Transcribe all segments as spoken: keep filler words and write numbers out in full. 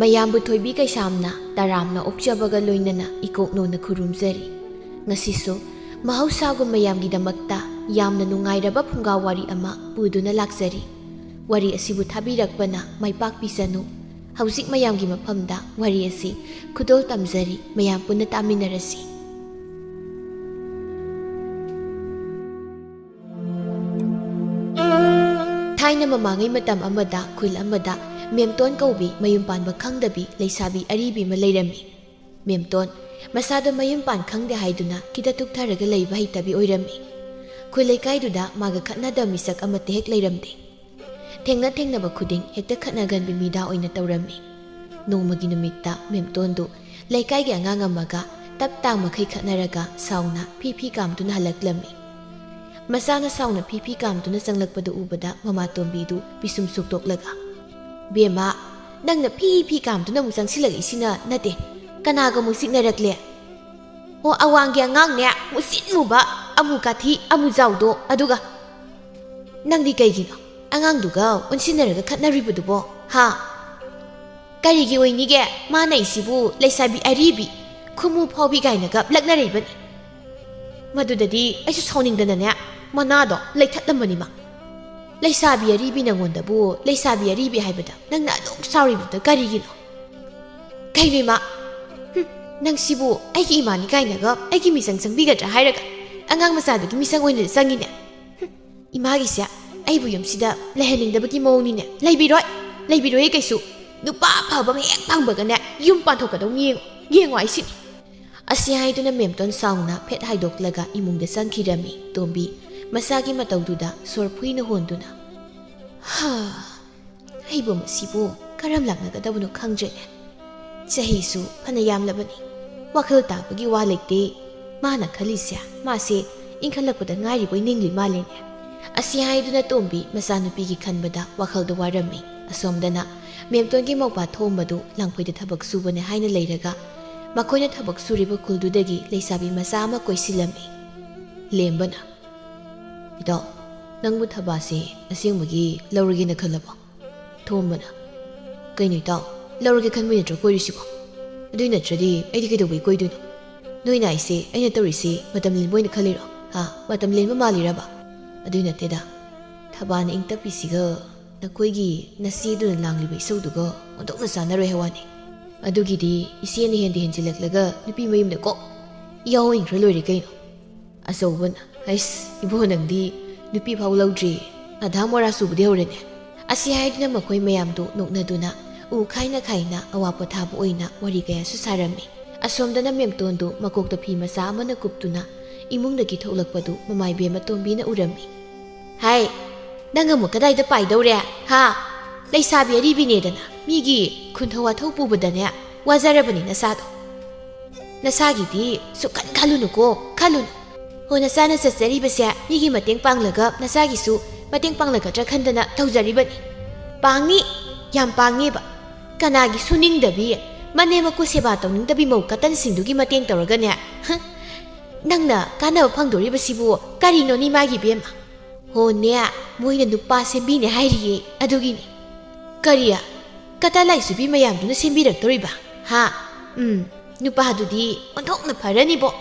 ꯃꯌꯥꯝꯕꯨ ꯊꯣꯏꯕꯤ ꯀꯩꯁꯥꯝꯅ ꯇꯔꯥꯝꯅ ꯑꯣꯛꯆꯕꯒ ꯂꯣꯏꯅꯅ ꯏꯀꯣꯛꯅꯧꯅ ꯈꯨꯔꯨꯝꯖꯔꯤ꯫ ꯉꯁꯤꯁꯨ ꯃꯍꯧꯁꯥꯒꯨꯝ ꯃꯌꯥꯝꯒꯤꯗꯃꯛꯇ ꯌꯥꯝꯅ ꯅꯨꯡꯉꯥꯏꯔꯕ ꯐꯨꯡꯒꯥ ꯋꯥꯔꯤ ꯑꯃ ꯄꯨꯗꯨꯅ ꯂꯥꯛꯆꯔꯤ꯫ ꯋꯥꯔꯤ ꯑꯁꯤꯕꯨ ꯊꯥꯕꯤꯔꯛꯄꯅ ꯃꯥꯏ ꯄꯥꯛꯄꯤꯁꯅꯨ꯫ ꯍꯧꯖꯤꯛ ꯃꯌꯥꯝꯒꯤ ꯃꯐꯝꯗ ꯋꯥꯔꯤ ꯑꯁꯤ ꯈꯨꯗꯣꯜ ꯇꯝꯖꯔꯤ, ꯃꯌꯥꯝ ꯄꯨꯟꯅ ꯇꯥꯃꯤꯟꯅꯔꯁꯤ꯫ ꯊꯥꯏꯅ ꯃꯃꯥꯡꯉꯩ ꯃꯇꯝ ꯑꯃꯗ ꯈꯨꯜ ꯑꯃꯗ ꯃꯦꯝꯇꯣꯟ ꯀꯧꯕꯤ ꯃꯌꯨꯝ ꯄꯥꯟꯕ ꯈꯪꯗꯕꯤ ꯂꯩꯁꯥꯕꯤ ꯑꯔꯤꯕꯤ ꯑꯃ ꯂꯩꯔꯝꯃꯤ꯫ ꯃꯦꯝꯇꯣꯟ ꯃꯁꯥꯗꯣ ꯃꯌꯨꯝ ꯄꯥꯟ ꯈꯪꯗꯦ ꯍꯥꯏꯗꯨꯅ ꯈꯤꯇ ꯇꯨꯛꯊꯔꯒ ꯂꯩꯕ ꯍꯩꯇꯕꯤ ꯑꯣꯏꯔꯝꯃꯤ꯫ ꯈꯨꯜ ꯂꯩꯀꯥꯏꯗꯨꯗ ꯃꯥꯒ ꯈꯠꯅꯗꯕ ꯃꯤꯁꯛ ꯑꯃꯠꯇ ꯍꯦꯛ ꯂꯩꯔꯝꯗꯦ꯫ ꯊꯦꯡꯅ ꯊꯦꯡꯅꯕ ꯈꯨꯗꯤꯡ ꯍꯦꯛꯇ ꯈꯠꯅꯒꯟꯕꯤ ꯃꯤꯗꯥ ꯑꯣꯏꯅ ꯇꯧꯔꯝꯃꯤ꯫ ꯅꯣꯡꯃꯒꯤ ꯅꯨꯃꯤꯠꯇ ꯃꯦꯝꯇꯣꯟꯗꯨ ꯂꯩꯀꯥꯏꯒꯤ ꯑꯉꯥꯡ ꯑꯃꯒ ꯇꯞ ꯇꯥꯡ ꯃꯈꯩ ꯈꯠꯅꯔꯒ ꯁꯥꯎꯅ ꯐꯤ ꯐꯤ ꯀꯥꯝꯗꯨꯅ ꯍꯜꯂꯛꯂꯝꯃꯤ꯫ ꯃꯆꯥꯅ ꯁꯥꯎꯅ ꯐꯤ ꯐꯤ ꯀꯥꯝꯗꯨꯅ ꯆꯪꯂꯛꯄꯗꯨ ꯎꯕꯗ ꯃꯃꯥꯇꯣꯝꯕꯤꯗꯨ ꯄꯤꯁꯨꯝ ꯁꯨꯛꯇꯣꯛꯂꯒ, "ꯕꯦꯝꯃ, ꯅꯪꯅ ꯐꯤ ꯐꯤ ꯀꯥꯝꯗꯨꯅ ꯑꯃꯨꯛ ꯆꯪꯁꯤꯜꯂꯛꯏꯁꯤꯅ ꯅꯠꯇꯦ, ꯀꯅꯥꯒ ꯑꯃꯨꯛ ꯆꯤꯛꯅꯔꯛꯂꯦ?" "ꯑꯣ, ꯑꯋꯥꯡꯒꯤ ꯑꯉꯥꯡꯅꯦ, ꯃꯨꯁꯤꯟ ꯃꯨꯕ, ꯑꯃꯨ ꯀꯥꯊꯤ, ꯑꯃꯨ ꯖꯥꯎꯗꯣ, ꯑꯗꯨꯒ꯫ ꯅꯪꯗꯤ ꯀꯩꯒꯤꯅꯣ ꯑꯉꯥꯡꯗꯨꯒ ꯑꯣꯟꯁꯤꯟꯅꯔꯒ ꯈꯠꯅꯔꯤꯕꯗꯨꯕꯣ? ꯍꯥ? ꯀꯔꯤꯒꯤ ꯑꯣꯏꯅꯤꯒꯦ? ꯃꯥꯅ ꯑꯩꯁꯤꯕꯨ ꯂꯩꯁꯥꯕꯤ ꯑꯔꯤꯕꯤ, ꯈꯨꯃꯨ ꯐꯥꯎꯕꯤ ꯀꯥꯏꯅꯒ ꯂꯛꯅꯔꯛꯏꯕꯅꯤ꯫ ꯃꯗꯨꯗꯗꯤ ꯑꯩꯁꯨ ꯁꯥꯎꯅꯤꯡꯗꯅꯅꯦ, ꯃꯅꯥꯗꯣ ꯂꯩꯊꯠꯂꯝꯕꯅꯤꯃ꯫ ꯂꯩꯁꯥꯕꯤ ꯑꯔꯤꯕꯤ ꯅꯪꯉꯣꯟꯗꯕꯨ ꯂꯩꯁꯥꯕꯤ ꯑꯔꯤꯕꯤ ꯍꯥꯏꯕꯗ ꯅꯪꯅ ꯑꯗꯨꯛ ꯁꯥꯎꯔꯤꯕꯗꯨ ꯀꯔꯤꯒꯤꯅꯣ?" "ꯀꯩꯅꯣ ꯏꯃꯥ? ꯍꯨꯝ, ꯅꯪꯁꯤꯕꯨ ꯑꯩꯒꯤ ꯏꯃꯥꯅꯤ ꯀꯥꯏꯅꯒ ꯑꯩꯒꯤ ꯃꯤꯆꯪ ꯆꯪꯕꯤꯒꯗ꯭ꯔꯥ ꯍꯥꯏꯔꯒ ꯑꯉꯥꯡ ꯃꯆꯥꯗꯨꯒꯤ ꯃꯤꯆꯪ ꯑꯣꯏꯅ ꯆꯪꯉꯤꯅꯦ꯫ ꯍꯨꯝ, ꯏꯃꯥꯒꯤꯁꯦ ꯑꯩꯕꯨ ꯌꯨꯝꯁꯤꯗ ꯂꯩꯍꯟꯅꯤꯡꯗꯕꯒꯤ ꯃꯑꯣꯡꯅꯤꯅꯦ꯫ ꯂꯩꯕꯤꯔꯣꯏ, ꯂꯩꯕꯤꯔꯣꯏ ꯀꯩꯁꯨ꯫ ꯅꯨꯄꯥ ꯑꯐꯕ ꯑꯃ ꯍꯦꯛ ꯐꯪꯕꯒꯅꯦ ꯌꯨꯝ ꯄꯥꯟꯊꯣꯛꯀꯗꯧꯅꯤ, ꯌꯦꯡꯉꯣ, ꯌꯦꯡꯉꯣ ꯍꯥꯏꯁꯤꯅꯤ"꯫ ꯑꯁꯤ ꯍꯥꯏꯗꯨꯅ ꯃꯦꯝꯇꯣꯟ ꯁꯥꯎꯅ ꯐꯦꯠ ꯍꯥꯏꯗꯣꯛꯂꯒ ꯏꯃꯨꯡꯗ ꯆꯪꯈꯤꯔꯝꯃꯤ꯫ ꯇꯣꯝꯕꯤ ꯃꯆꯥꯒꯤ ꯃꯇꯧꯗꯨꯗ ꯁꯣꯔ ꯐꯨꯏꯅ ꯍꯣꯟꯗꯨꯅ, "ꯍꯥ, ꯑꯩꯕꯨ ꯃꯁꯤꯕꯨ ꯀꯔꯝ ꯂꯥꯛꯅꯒꯗꯕꯅꯣ ꯈꯪꯗ꯭ꯔꯦꯅꯦ꯫ ꯆꯍꯤꯁꯨ ꯐꯅ ꯌꯥꯝꯂꯕꯅꯤ꯫ ꯋꯥꯈꯜ ꯇꯥꯕꯒꯤ ꯋꯥ ꯂꯩꯇꯦ꯫ ꯃꯥꯅ ꯈꯜꯂꯤꯁꯦ, ꯃꯥꯁꯦ ꯏꯟꯈꯠꯂꯛꯄꯗ ꯉꯥꯏꯔꯤꯕꯣꯏ ꯅꯤꯡꯂꯤ ꯃꯥꯜꯂꯦꯅꯦ"꯫ ꯑꯁꯤ ꯍꯥꯏꯗꯨꯅ ꯇꯣꯝꯕꯤ ꯃꯆꯥꯅꯨꯄꯤꯒꯤ ꯈꯟꯕꯗ ꯋꯥꯈꯜꯗ ꯋꯥꯔꯝꯃꯤ꯫ ꯑꯁꯣꯝꯗꯅ ꯃꯦꯝꯇꯣꯟꯒꯤ ꯃꯧꯄꯥ ꯊꯣꯝꯕꯗꯨ ꯂꯥꯡꯐꯩꯗ ꯊꯕꯛ ꯁꯨꯕꯅꯦ ꯍꯥꯏꯅ ꯂꯩꯔꯒ, ꯃꯈꯣꯏꯅ ꯊꯕꯛ ꯁꯨꯔꯤꯕ ꯈꯨꯜꯗꯨꯗꯒꯤ ꯂꯩꯁꯥꯕꯤ ꯃꯆꯥ ꯑꯃ ꯀꯣꯏꯁꯤꯜꯂꯝꯃꯤ꯫ ꯂꯦꯝꯕꯅ, "ꯏꯇꯥꯎ, ꯅꯪꯕꯨ ꯊꯕꯥꯁꯦ ꯑꯁꯦꯡꯕꯒꯤ ꯂꯧꯔꯒꯦꯅ ꯈꯜꯂꯕꯣ?" ꯊꯣꯝꯕꯅ, "ꯀꯩꯅꯣ ꯏꯇꯥꯎ, ꯂꯧꯔꯒꯦ ꯈꯟꯕꯩ ꯅꯠꯇ꯭ꯔꯣ ꯀꯣꯏꯔꯤꯁꯤꯕꯣ? ꯑꯗꯨꯏ ꯅꯠꯇ꯭ꯔꯗꯤ ꯑꯩꯗꯤ ꯀꯩꯗꯧꯕꯩ ꯀꯣꯏꯗꯣꯏꯅꯣ? ꯅꯣꯏꯅ ꯑꯩꯁꯦ ꯑꯩꯅ ꯇꯧꯔꯤꯁꯤ ꯃꯇꯝ ꯂꯦꯟꯕ ꯑꯣꯏꯅ ꯈꯜꯂꯤꯔꯣ? ꯍꯥ? ꯃꯇꯝ ꯂꯦꯟꯕ ꯃꯥꯜꯂꯤꯔꯕ? ꯑꯗꯨꯏ ꯅꯠꯇꯦꯗ꯫ ꯊꯕꯥꯅ ꯏꯪ ꯇꯞꯄꯤꯁꯤꯒ ꯅꯈꯣꯏꯒꯤ ꯅꯆꯦꯗꯨꯅ ꯂꯥꯡꯂꯤꯕ ꯏꯁꯧꯗꯨꯒ ꯑꯣꯟꯊꯣꯛꯅ ꯆꯥꯟꯅꯔꯣꯏ ꯍꯥꯏ ꯋꯥꯅꯤ꯫ ꯑꯗꯨꯒꯤꯗꯤ ꯏꯆꯦꯅ ꯍꯦꯟꯗꯤ ꯍꯦꯟꯖꯤꯜꯂꯛꯂꯒ ꯅꯨꯄꯤ ꯃꯌꯨꯝꯗ ꯀꯣꯛ ꯌꯥꯎꯍꯟꯈ꯭ꯔ ꯂꯣꯏꯔꯦ ꯀꯩꯅꯣ꯫ ꯑꯆꯧꯕꯅ, "ꯍꯩꯁ, ꯏꯕꯣ ꯅꯪꯗꯤ ꯅꯨꯄꯤ ꯐꯥꯎ ꯂꯧꯗ꯭ꯔꯤ, ꯑꯙꯥ ꯃꯣꯔꯥ ꯁꯨꯕꯗꯤ ꯍꯧꯔꯦꯅꯦ?" ꯑꯁꯤ ꯍꯥꯏꯗꯨꯅ ꯃꯈꯣꯏ ꯃꯌꯥꯝꯗꯨ ꯅꯣꯛꯅꯗꯨꯅ ꯎ ꯈꯥꯏꯅ ꯈꯥꯏꯅ ꯑꯋꯥ ꯄꯣꯊꯥꯕ ꯑꯣꯏꯅ ꯋꯥꯔꯤ ꯀꯌꯥꯁꯨ ꯁꯥꯔꯝꯃꯤ꯫ ꯑꯁꯣꯝꯗꯅ ꯃꯦꯝꯇꯣꯟꯗꯨ ꯃꯀꯣꯛꯇ ꯐꯤ ꯃꯆꯥ ꯑꯃꯅ ꯀꯨꯞꯇꯨꯅ ꯏꯃꯨꯡꯗꯒꯤ ꯊꯣꯛꯂꯛꯄꯗꯨ ꯃꯃꯥꯏꯕꯦꯝꯃ ꯇꯣꯝꯕꯤꯅ ꯎꯔꯝꯃꯤ꯫ "ꯍꯥꯏ, ꯅꯪ ꯑꯃꯨꯛ ꯀꯗꯥꯏꯗ ꯄꯥꯏꯗꯧꯔꯦ? ꯍꯥ? ꯂꯩꯁꯥꯕꯤ ꯑꯔꯤꯕꯤꯅꯦꯗꯅ ꯃꯤꯒꯤ ꯈꯨꯟꯊꯧ ꯋꯥꯊꯧ ꯄꯨꯕꯗꯅꯦ ꯋꯥꯖꯔꯕꯅꯤ ꯅꯁꯥꯗꯣ꯫ ꯅꯁꯥꯒꯤꯗꯤ ꯁꯨꯛꯈꯟ ꯈꯜꯂꯨꯅꯨꯀꯣ, ꯈꯜꯂꯨꯅꯨ꯫ ꯍꯣ, ꯅꯆꯥꯅ ꯆꯠꯆꯔꯤꯕꯁꯦ ꯃꯤꯒꯤ ꯃꯇꯦꯡ ꯄꯥꯡꯂꯒ ꯅꯆꯥꯒꯤꯁꯨ ꯃꯇꯦꯡ ꯄꯥꯡꯂꯒꯗ꯭ꯔꯥ ꯈꯟꯗꯅ ꯇꯧꯖꯔꯤꯕꯅꯤ꯫ ꯄꯥꯡꯉꯤ, ꯌꯥꯝ ꯄꯥꯡꯉꯦꯕ꯫ ꯀꯅꯥꯒꯤ ꯁꯨꯅꯤꯡꯗꯕꯤ, ꯃꯅꯦꯝ ꯃꯀꯨ ꯁꯦꯕꯥ ꯇꯧꯅꯤꯡꯗꯕꯤ ꯃꯧ ꯀꯇꯟꯁꯤꯡꯗꯨꯒꯤ ꯃꯇꯦꯡ ꯇꯧꯔꯒꯅꯦ꯫ ꯍ? ꯅꯪꯅ ꯀꯥꯟꯅꯕ ꯐꯪꯗꯣꯔꯤꯕꯁꯤꯕꯨ ꯀꯔꯤꯅꯣꯅꯦ ꯃꯥꯒꯤ ꯏꯕꯦꯝꯃ? ꯍꯣꯅꯦ, ꯃꯣꯏꯅ ꯅꯨꯄꯥ ꯁꯦꯝꯕꯤꯅꯦ ꯍꯥꯏꯔꯤꯌꯦ, ꯑꯗꯨꯒꯤꯅꯤ꯫ ꯀꯔꯤ? ꯀꯇꯥ ꯂꯥꯏꯁꯨꯕꯤ ꯃꯌꯥꯝꯗꯨꯅ ꯁꯦꯝꯕꯤꯔꯛꯇꯣꯔꯤꯕ? ꯍꯥ? ꯎꯝ, ꯅꯨꯄꯥꯗꯨꯗꯤ ꯑꯣꯟꯊꯣꯛꯅ ꯐꯔꯅꯤꯕꯣ꯫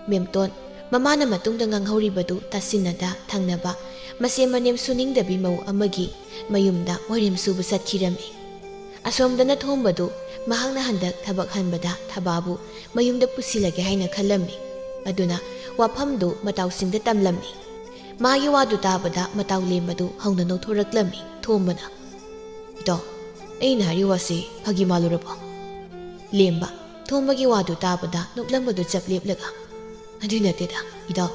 ꯃꯦꯝꯇꯣꯟ, ꯃꯃꯥꯅ ꯃꯇꯨꯡꯗ ꯉꯥꯡꯍꯧꯔꯤꯕꯗꯨ ꯇꯥꯁꯤꯟꯅꯗ ꯊꯪꯅꯕ ꯃꯁꯦꯝ ꯃꯅꯦꯝ ꯁꯨꯅꯤꯡꯗꯕꯤ ꯃꯧ ꯑꯃꯒꯤ ꯃꯌꯨꯝꯗ ꯋꯥꯔꯦꯝ ꯁꯨꯕ ꯆꯠꯈꯤꯔꯝꯃꯤ꯫ ꯑꯁꯣꯝꯗꯅ ꯊꯣꯝꯕꯗꯨ ꯃꯍꯥꯛꯅ ꯍꯟꯗꯛ ꯊꯕꯛ ꯍꯟꯕꯗ ꯊꯕꯥꯕꯨ ꯃꯌꯨꯝꯗ ꯄꯨꯁꯤꯜꯂꯒꯦ ꯍꯥꯏꯅ ꯈꯜꯂꯝꯃꯤ꯫ ꯑꯗꯨꯅ ꯋꯥꯐꯝꯗꯨ ꯃꯇꯥꯎꯁꯤꯡꯗ ꯇꯝꯂꯝꯃꯤ꯫ ꯃꯥꯒꯤ ꯋꯥꯗꯨ ꯇꯥꯕꯗ ꯃꯇꯥꯎ ꯂꯦꯝꯕꯗꯨ ꯍꯧꯅ ꯅꯣꯛꯊꯣꯔꯛꯂꯝꯃꯤ꯫ ꯊꯣꯝꯕꯅ, "ꯏꯇꯥꯎ, ꯑꯩꯅ ꯍꯥꯏꯔꯤ ꯋꯥꯁꯤ ꯐꯥꯒꯤ ꯃꯥꯜꯂꯨꯔꯕꯣ?" ꯂꯦꯝꯕ, ꯊꯣꯝꯕꯒꯤ ꯋꯥꯗꯨ ꯇꯥꯕꯗ ꯅꯣꯛꯂꯝꯕꯗꯨ ꯆꯞ ꯂꯦꯞꯂꯒ, "ꯑꯗꯨꯏ ꯅꯠꯇꯦꯗ, ꯏꯇꯥꯎ,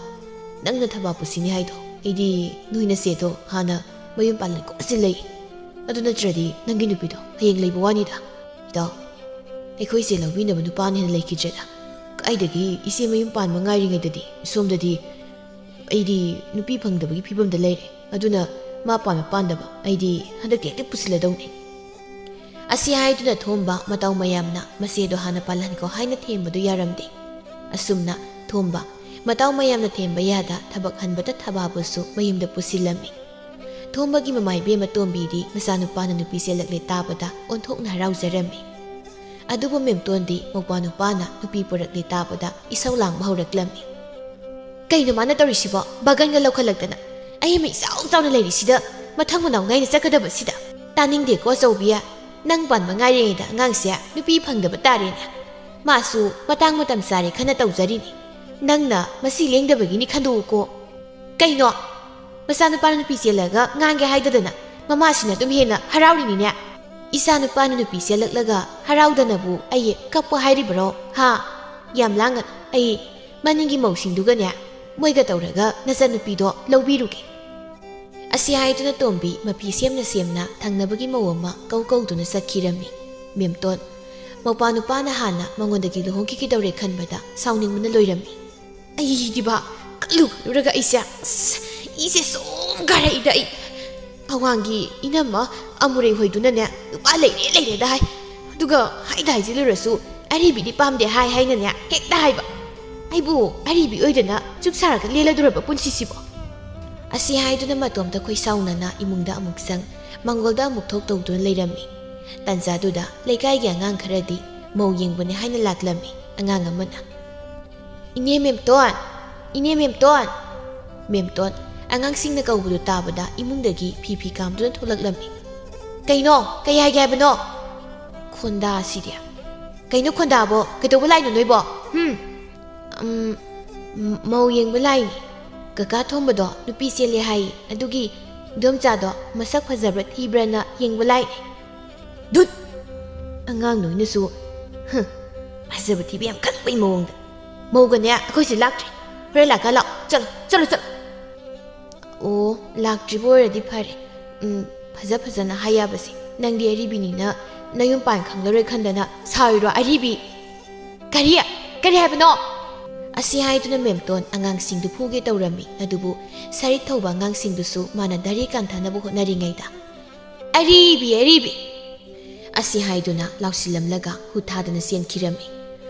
ꯅꯪꯅ ꯊꯕꯥ ꯄꯨꯁꯤꯅꯤ ꯍꯥꯏꯗꯣ ꯑꯩꯗꯤ ꯅꯣꯏ ꯅꯆꯦꯗꯣ ꯍꯥꯟꯅ ꯃꯌꯨꯝ ꯄꯥꯜꯍꯟꯈꯣ ꯁꯤꯜꯂꯛꯏ꯫ ꯑꯗꯨ ꯅꯠꯇ꯭ꯔꯗꯤ ꯅꯪꯒꯤ ꯅꯨꯄꯤꯗꯣ ꯍꯌꯦꯡ ꯂꯩꯕ ꯋꯥꯅꯤꯗ꯫ ꯏꯇꯥꯎ, ꯑꯩꯈꯣꯏ ꯏꯆꯦ ꯂꯧꯕꯤꯅꯕ ꯅꯨꯄꯥꯅ ꯍꯦꯟꯅ ꯂꯩꯈꯤꯗ꯭ꯔꯦꯗ꯫ ꯀꯥꯏꯗꯒꯤ ꯏꯆꯦ ꯃꯌꯨꯝ ꯄꯥꯟꯕ ꯉꯥꯏꯔꯤꯉꯩꯗꯗꯤ ꯁꯣꯝꯗꯗꯤ ꯑꯩꯗꯤ ꯅꯨꯄꯤ ꯐꯪꯗꯕꯒꯤ ꯐꯤꯕꯝꯗ ꯂꯩꯔꯦ꯫ ꯑꯗꯨꯅ ꯃꯥ ꯄꯥꯝꯕ ꯄꯥꯝꯗꯕ ꯑꯩꯗꯤ ꯍꯟꯗꯛꯇꯤ ꯍꯦꯛꯇ ꯄꯨꯁꯤꯜꯂꯗꯧꯅꯤ꯫" ꯑꯁꯤ ꯍꯥꯏꯗꯨꯅ ꯊꯣꯝꯕ ꯃꯇꯥꯎ ꯃꯌꯥꯝꯅ ꯃꯆꯦꯗꯣ ꯍꯥꯟꯅ ꯄꯥꯜꯍꯟꯈꯣ ꯍꯥꯏꯅ ꯊꯦꯝꯕꯗꯨ ꯌꯥꯔꯝꯗꯦ꯫ ꯑꯁꯨꯝꯅ ꯊꯣꯝꯕ ꯃꯇꯥꯎ ꯃꯌꯥꯝꯅ ꯊꯦꯝꯕ ꯌꯥꯗ ꯊꯕꯛ ꯍꯟꯕꯗ ꯊꯕꯥꯕꯨꯁꯨ ꯃꯌꯨꯝꯗ ꯄꯨꯁꯤꯜꯂꯝꯃꯤ꯫ ꯊꯣꯝꯕꯒꯤ ꯃꯃꯥ ꯏꯕꯦꯝꯃ ꯇꯣꯝꯕꯤꯗꯤ ꯃꯆꯥꯅꯨꯄꯥꯅ ꯅꯨꯄꯤ ꯆꯦꯜꯂꯛꯂꯦ ꯇꯥꯕꯗ ꯑꯣꯟꯊꯣꯛꯅ ꯍꯔꯥꯎꯖꯔꯝꯃꯤ꯫ ꯑꯗꯨꯕꯨ ꯃꯦꯝꯇꯣꯟꯗꯤ ꯃꯧꯄ꯭ꯋꯥ ꯅꯨꯄꯥꯅ ꯅꯨꯄꯤ ꯄꯨꯔꯛꯂꯦ ꯇꯥꯕꯗ ꯏꯁꯧ ꯂꯥꯡꯕ ꯍꯧꯔꯛꯂꯝꯃꯤ꯫ "ꯀꯩꯅꯣ ꯃꯥꯅ ꯇꯧꯔꯤꯁꯤꯕꯣ? ꯕꯥꯒꯟꯒ ꯂꯧꯈꯠꯂꯛꯇꯅ꯫ ꯑꯩ ꯑꯃ ꯏꯆꯥꯎ ꯆꯥꯎꯅ ꯂꯩꯔꯤꯁꯤꯗ ꯃꯊꯪ ꯃꯅꯥꯎ ꯉꯥꯏꯅ ꯆꯠꯀꯗꯕꯁꯤꯗ꯫ ꯇꯥꯅꯤꯡꯗꯦꯀꯣ ꯑꯆꯧꯕꯤ꯫ ꯅꯪ ꯄꯥꯟꯕ ꯉꯥꯏꯔꯤꯉꯩꯗ ꯑꯉꯥꯡꯁꯦ ꯅꯨꯄꯤ ꯐꯪꯗꯕ ꯇꯥꯔꯦꯅꯦ꯫ ꯃꯥꯁꯨ ꯃꯇꯥꯡ ꯃꯇꯝ ꯆꯥꯔꯦ ꯈꯟꯅ ꯇꯧꯖꯔꯤꯅꯤ꯫ ꯅꯪꯅ ꯃꯁꯤ ꯂꯦꯡꯗꯕꯒꯤꯅꯤ ꯈꯟꯗꯣꯛꯎꯀꯣ꯫ ꯀꯩꯅꯣ? ꯃꯆꯥꯅꯨꯄꯥꯅ ꯅꯨꯄꯤ ꯆꯦꯜꯂꯒ ꯉꯥꯡꯒꯦ ꯍꯥꯏꯗꯗꯅ ꯃꯃꯥꯁꯤꯅ ꯑꯗꯨꯝ ꯍꯦꯟꯅ ꯍꯔꯥꯎꯔꯤꯅꯤꯅꯦ꯫ ꯏꯆꯥꯅꯨꯄꯥꯅ ꯅꯨꯄꯤ ꯆꯦꯜꯂꯛꯂꯒ ꯍꯔꯥꯎꯗꯅꯕꯨ ꯑꯩ ꯀꯞꯄ ꯍꯥꯏꯔꯤꯕꯔꯣ? ꯍꯥ? ꯌꯥꯝ ꯂꯥꯡꯒꯅꯨ꯫ ꯑꯩ ꯃꯅꯤꯡꯒꯤ ꯃꯧꯁꯤꯡꯗꯨꯒꯅꯦ, ꯃꯣꯏꯒ ꯇꯧꯔꯒ ꯅꯆꯟꯅꯨꯄꯤꯗꯣ ꯂꯧꯕꯤꯔꯨꯒꯦ꯫" ꯑꯁꯤ ꯍꯥꯏꯗꯨꯅ ꯇꯣꯝꯕꯤ ꯃꯐꯤ ꯁꯦꯝꯅ ꯁꯦꯝꯅ ꯊꯪꯅꯕꯒꯤ ꯃꯧ ꯑꯃ ꯀꯧ ꯀꯧꯗꯨꯅ ꯆꯠꯈꯤꯔꯝꯃꯤ꯫ ꯃꯦꯝꯇꯣꯟ, ꯃꯧꯄ꯭ꯋꯥ ꯅꯨꯄꯥꯅ ꯍꯥꯟꯅ ꯃꯉꯣꯟꯗꯒꯤ ꯂꯨꯍꯣꯡꯈꯤꯒꯗꯧꯔꯦ ꯈꯟꯕꯗ ꯁꯥꯎꯅꯤꯡꯕꯅ ꯂꯣꯏꯔꯝꯃꯤ꯫ ꯑꯩꯗꯤꯕ, ꯈꯜꯂꯨ ꯈꯜꯂꯨꯔꯒ ꯑꯩꯁꯦ, ꯑꯁ, ꯏꯁꯦ ꯁꯨꯝ ꯀꯥꯔꯛꯏꯗ ꯑꯩ꯫ ꯑꯋꯥꯡꯒꯤ ꯏꯅꯝꯃ ꯑꯃꯨꯔꯩ ꯍꯣꯏꯗꯨꯅꯅꯦ, "ꯅꯨꯄꯥ ꯂꯩꯔꯦ, ꯂꯩꯔꯦꯗ" ꯍꯥꯏ꯫ ꯑꯗꯨꯒ ꯍꯥꯏꯗ ꯍꯥꯏꯖꯤꯜꯂꯨꯔꯁꯨ, "ꯑꯔꯤꯕꯤꯗꯤ ꯄꯥꯝꯗꯦ" ꯍꯥꯏ ꯍꯥꯏꯅꯅꯦ ꯍꯦꯛꯇ ꯍꯥꯏꯕ꯫ ꯑꯩꯕꯨ ꯑꯔꯤꯕꯤ ꯑꯣꯏꯗꯅ ꯆꯨꯛ ꯁꯥꯔꯒ ꯂꯦꯜꯂꯗꯧꯔꯕ ꯄꯨꯟꯁꯤꯁꯤꯕꯣ? ꯑꯁꯤ ꯍꯥꯏꯗꯨꯅ ꯃꯇꯣꯝꯇ ꯈꯣꯏꯁꯥꯎꯅꯅ ꯏꯃꯨꯡꯗ ꯑꯃꯨꯛ ꯆꯪ, ꯃꯪꯒꯣꯜꯗ ꯑꯃꯨꯛ ꯊꯣꯛ ꯇꯧꯗꯨꯅ ꯂꯩꯔꯝꯃꯤ꯫ ꯇꯟꯖꯥꯗꯨꯗ ꯂꯩꯀꯥꯏꯒꯤ ꯑꯉꯥꯡ ꯈꯔꯗꯤ ꯃꯧ ꯌꯦꯡꯕꯅꯦ ꯍꯥꯏꯅ ꯂꯥꯛꯂꯝꯃꯤ꯫ ꯑꯉꯥꯡ ꯑꯃꯅ, "ꯏꯅꯦ ꯃꯦꯝꯇꯣꯟ! ꯏꯅꯦ ꯃꯦꯝꯇꯣꯟ!" ꯃꯦꯝꯇꯣꯟ ꯑꯉꯥꯡꯁꯤꯡꯅ ꯀꯧꯕꯗꯨ ꯇꯥꯕꯗ ꯏꯃꯨꯡꯗꯒꯤ ꯐꯤ ꯐꯤ ꯀꯥꯝꯗꯨꯅ ꯊꯣꯛꯂꯛꯂꯝꯃꯤ꯫ "ꯀꯩꯅꯣ? ꯀꯩ ꯍꯥꯏꯒꯦ ꯍꯥꯏꯕꯅꯣ?" ꯈꯣꯟꯗꯥꯁꯤꯗꯤ꯫ "ꯀꯩꯅꯣ ꯈꯣꯟꯗꯥꯕꯣ? ꯀꯩꯗꯧꯕ ꯂꯥꯛꯏꯅꯣ ꯅꯣꯏꯕꯣ? ꯍꯨꯝ?" "ꯎꯝ, ꯃꯧ ꯌꯦꯡꯕ ꯂꯥꯛꯏꯅꯤ꯫ ꯀꯀꯥ ꯊꯣꯝꯕꯗꯣ ꯅꯨꯄꯤ ꯆꯦꯜꯂꯦ ꯍꯥꯏꯌꯦ, ꯑꯗꯨꯒꯤ ꯏꯗꯣꯝꯆꯥꯗꯣ ꯃꯁꯛ ꯐꯖꯕ꯭ꯔꯥ ꯊꯤꯕ꯭ꯔꯥꯅ ꯌꯦꯡꯕ ꯂꯥꯛꯏꯅꯤ꯫" "ꯙꯨꯠ! ꯑꯉꯥꯡ ꯅꯣꯏꯅꯁꯨ, ꯍꯨꯝ, ꯐꯖꯕ ꯊꯤꯕ ꯌꯥꯝ ꯈꯪꯕꯩ ꯃꯑꯣꯡꯗ꯫ ꯃꯧꯒꯅꯦ ꯑꯩꯈꯣꯏꯁꯦ ꯂꯥꯛꯇ꯭ꯔꯤ꯫ ꯍꯣꯔꯦꯟ ꯂꯥꯛꯀꯥꯟ ꯂꯥꯛꯑꯣ꯫ ꯆꯠꯂꯣ, ꯆꯠꯂꯣ, ꯆꯠꯂꯣ꯫" "ꯑꯣ, ꯂꯥꯛꯇ꯭ꯔꯤꯕ ꯑꯣꯏꯔꯗꯤ ꯐꯔꯦ꯫ ꯎꯝ, ꯐꯖ ꯐꯖꯅ ꯍꯥꯏ ꯌꯥꯕꯁꯦ꯫ ꯅꯪꯗꯤ ꯑꯔꯤꯕꯤꯅꯤꯅ ꯅꯌꯨꯝ ꯄꯥꯟ ꯈꯪꯂꯔꯣꯏ ꯈꯟꯗꯅ ꯁꯥꯎꯔꯤꯔꯣ, ꯑꯔꯤꯕꯤ?" "ꯀꯔꯤ? ꯀꯔꯤ ꯍꯥꯏꯕꯅꯣ?" ꯑꯁꯤ ꯍꯥꯏꯗꯨꯅ ꯃꯦꯝꯇꯣꯟ ꯑꯉꯥꯡꯁꯤꯡꯗꯨ ꯐꯨꯒꯦ ꯇꯧꯔꯝꯃꯤ, ꯑꯗꯨꯕꯨ ꯁꯔꯤꯠ ꯊꯧꯕ ꯑꯉꯥꯡꯁꯤꯡꯗꯨꯁꯨ ꯃꯥꯅ ꯙꯥꯔꯤ ꯀꯥꯟꯊꯅꯕ ꯍꯣꯠꯅꯔꯤꯉꯩꯗ, "ꯑꯔꯤꯕꯤ, ꯑꯔꯤꯕꯤ!" ꯑꯁꯤ ꯍꯥꯏꯗꯨꯅ ꯂꯥꯎꯁꯤꯜꯂꯝꯂꯒ ꯍꯨ ꯊꯥꯗꯅ ꯆꯦꯟꯈꯤꯔꯝꯃꯤ꯫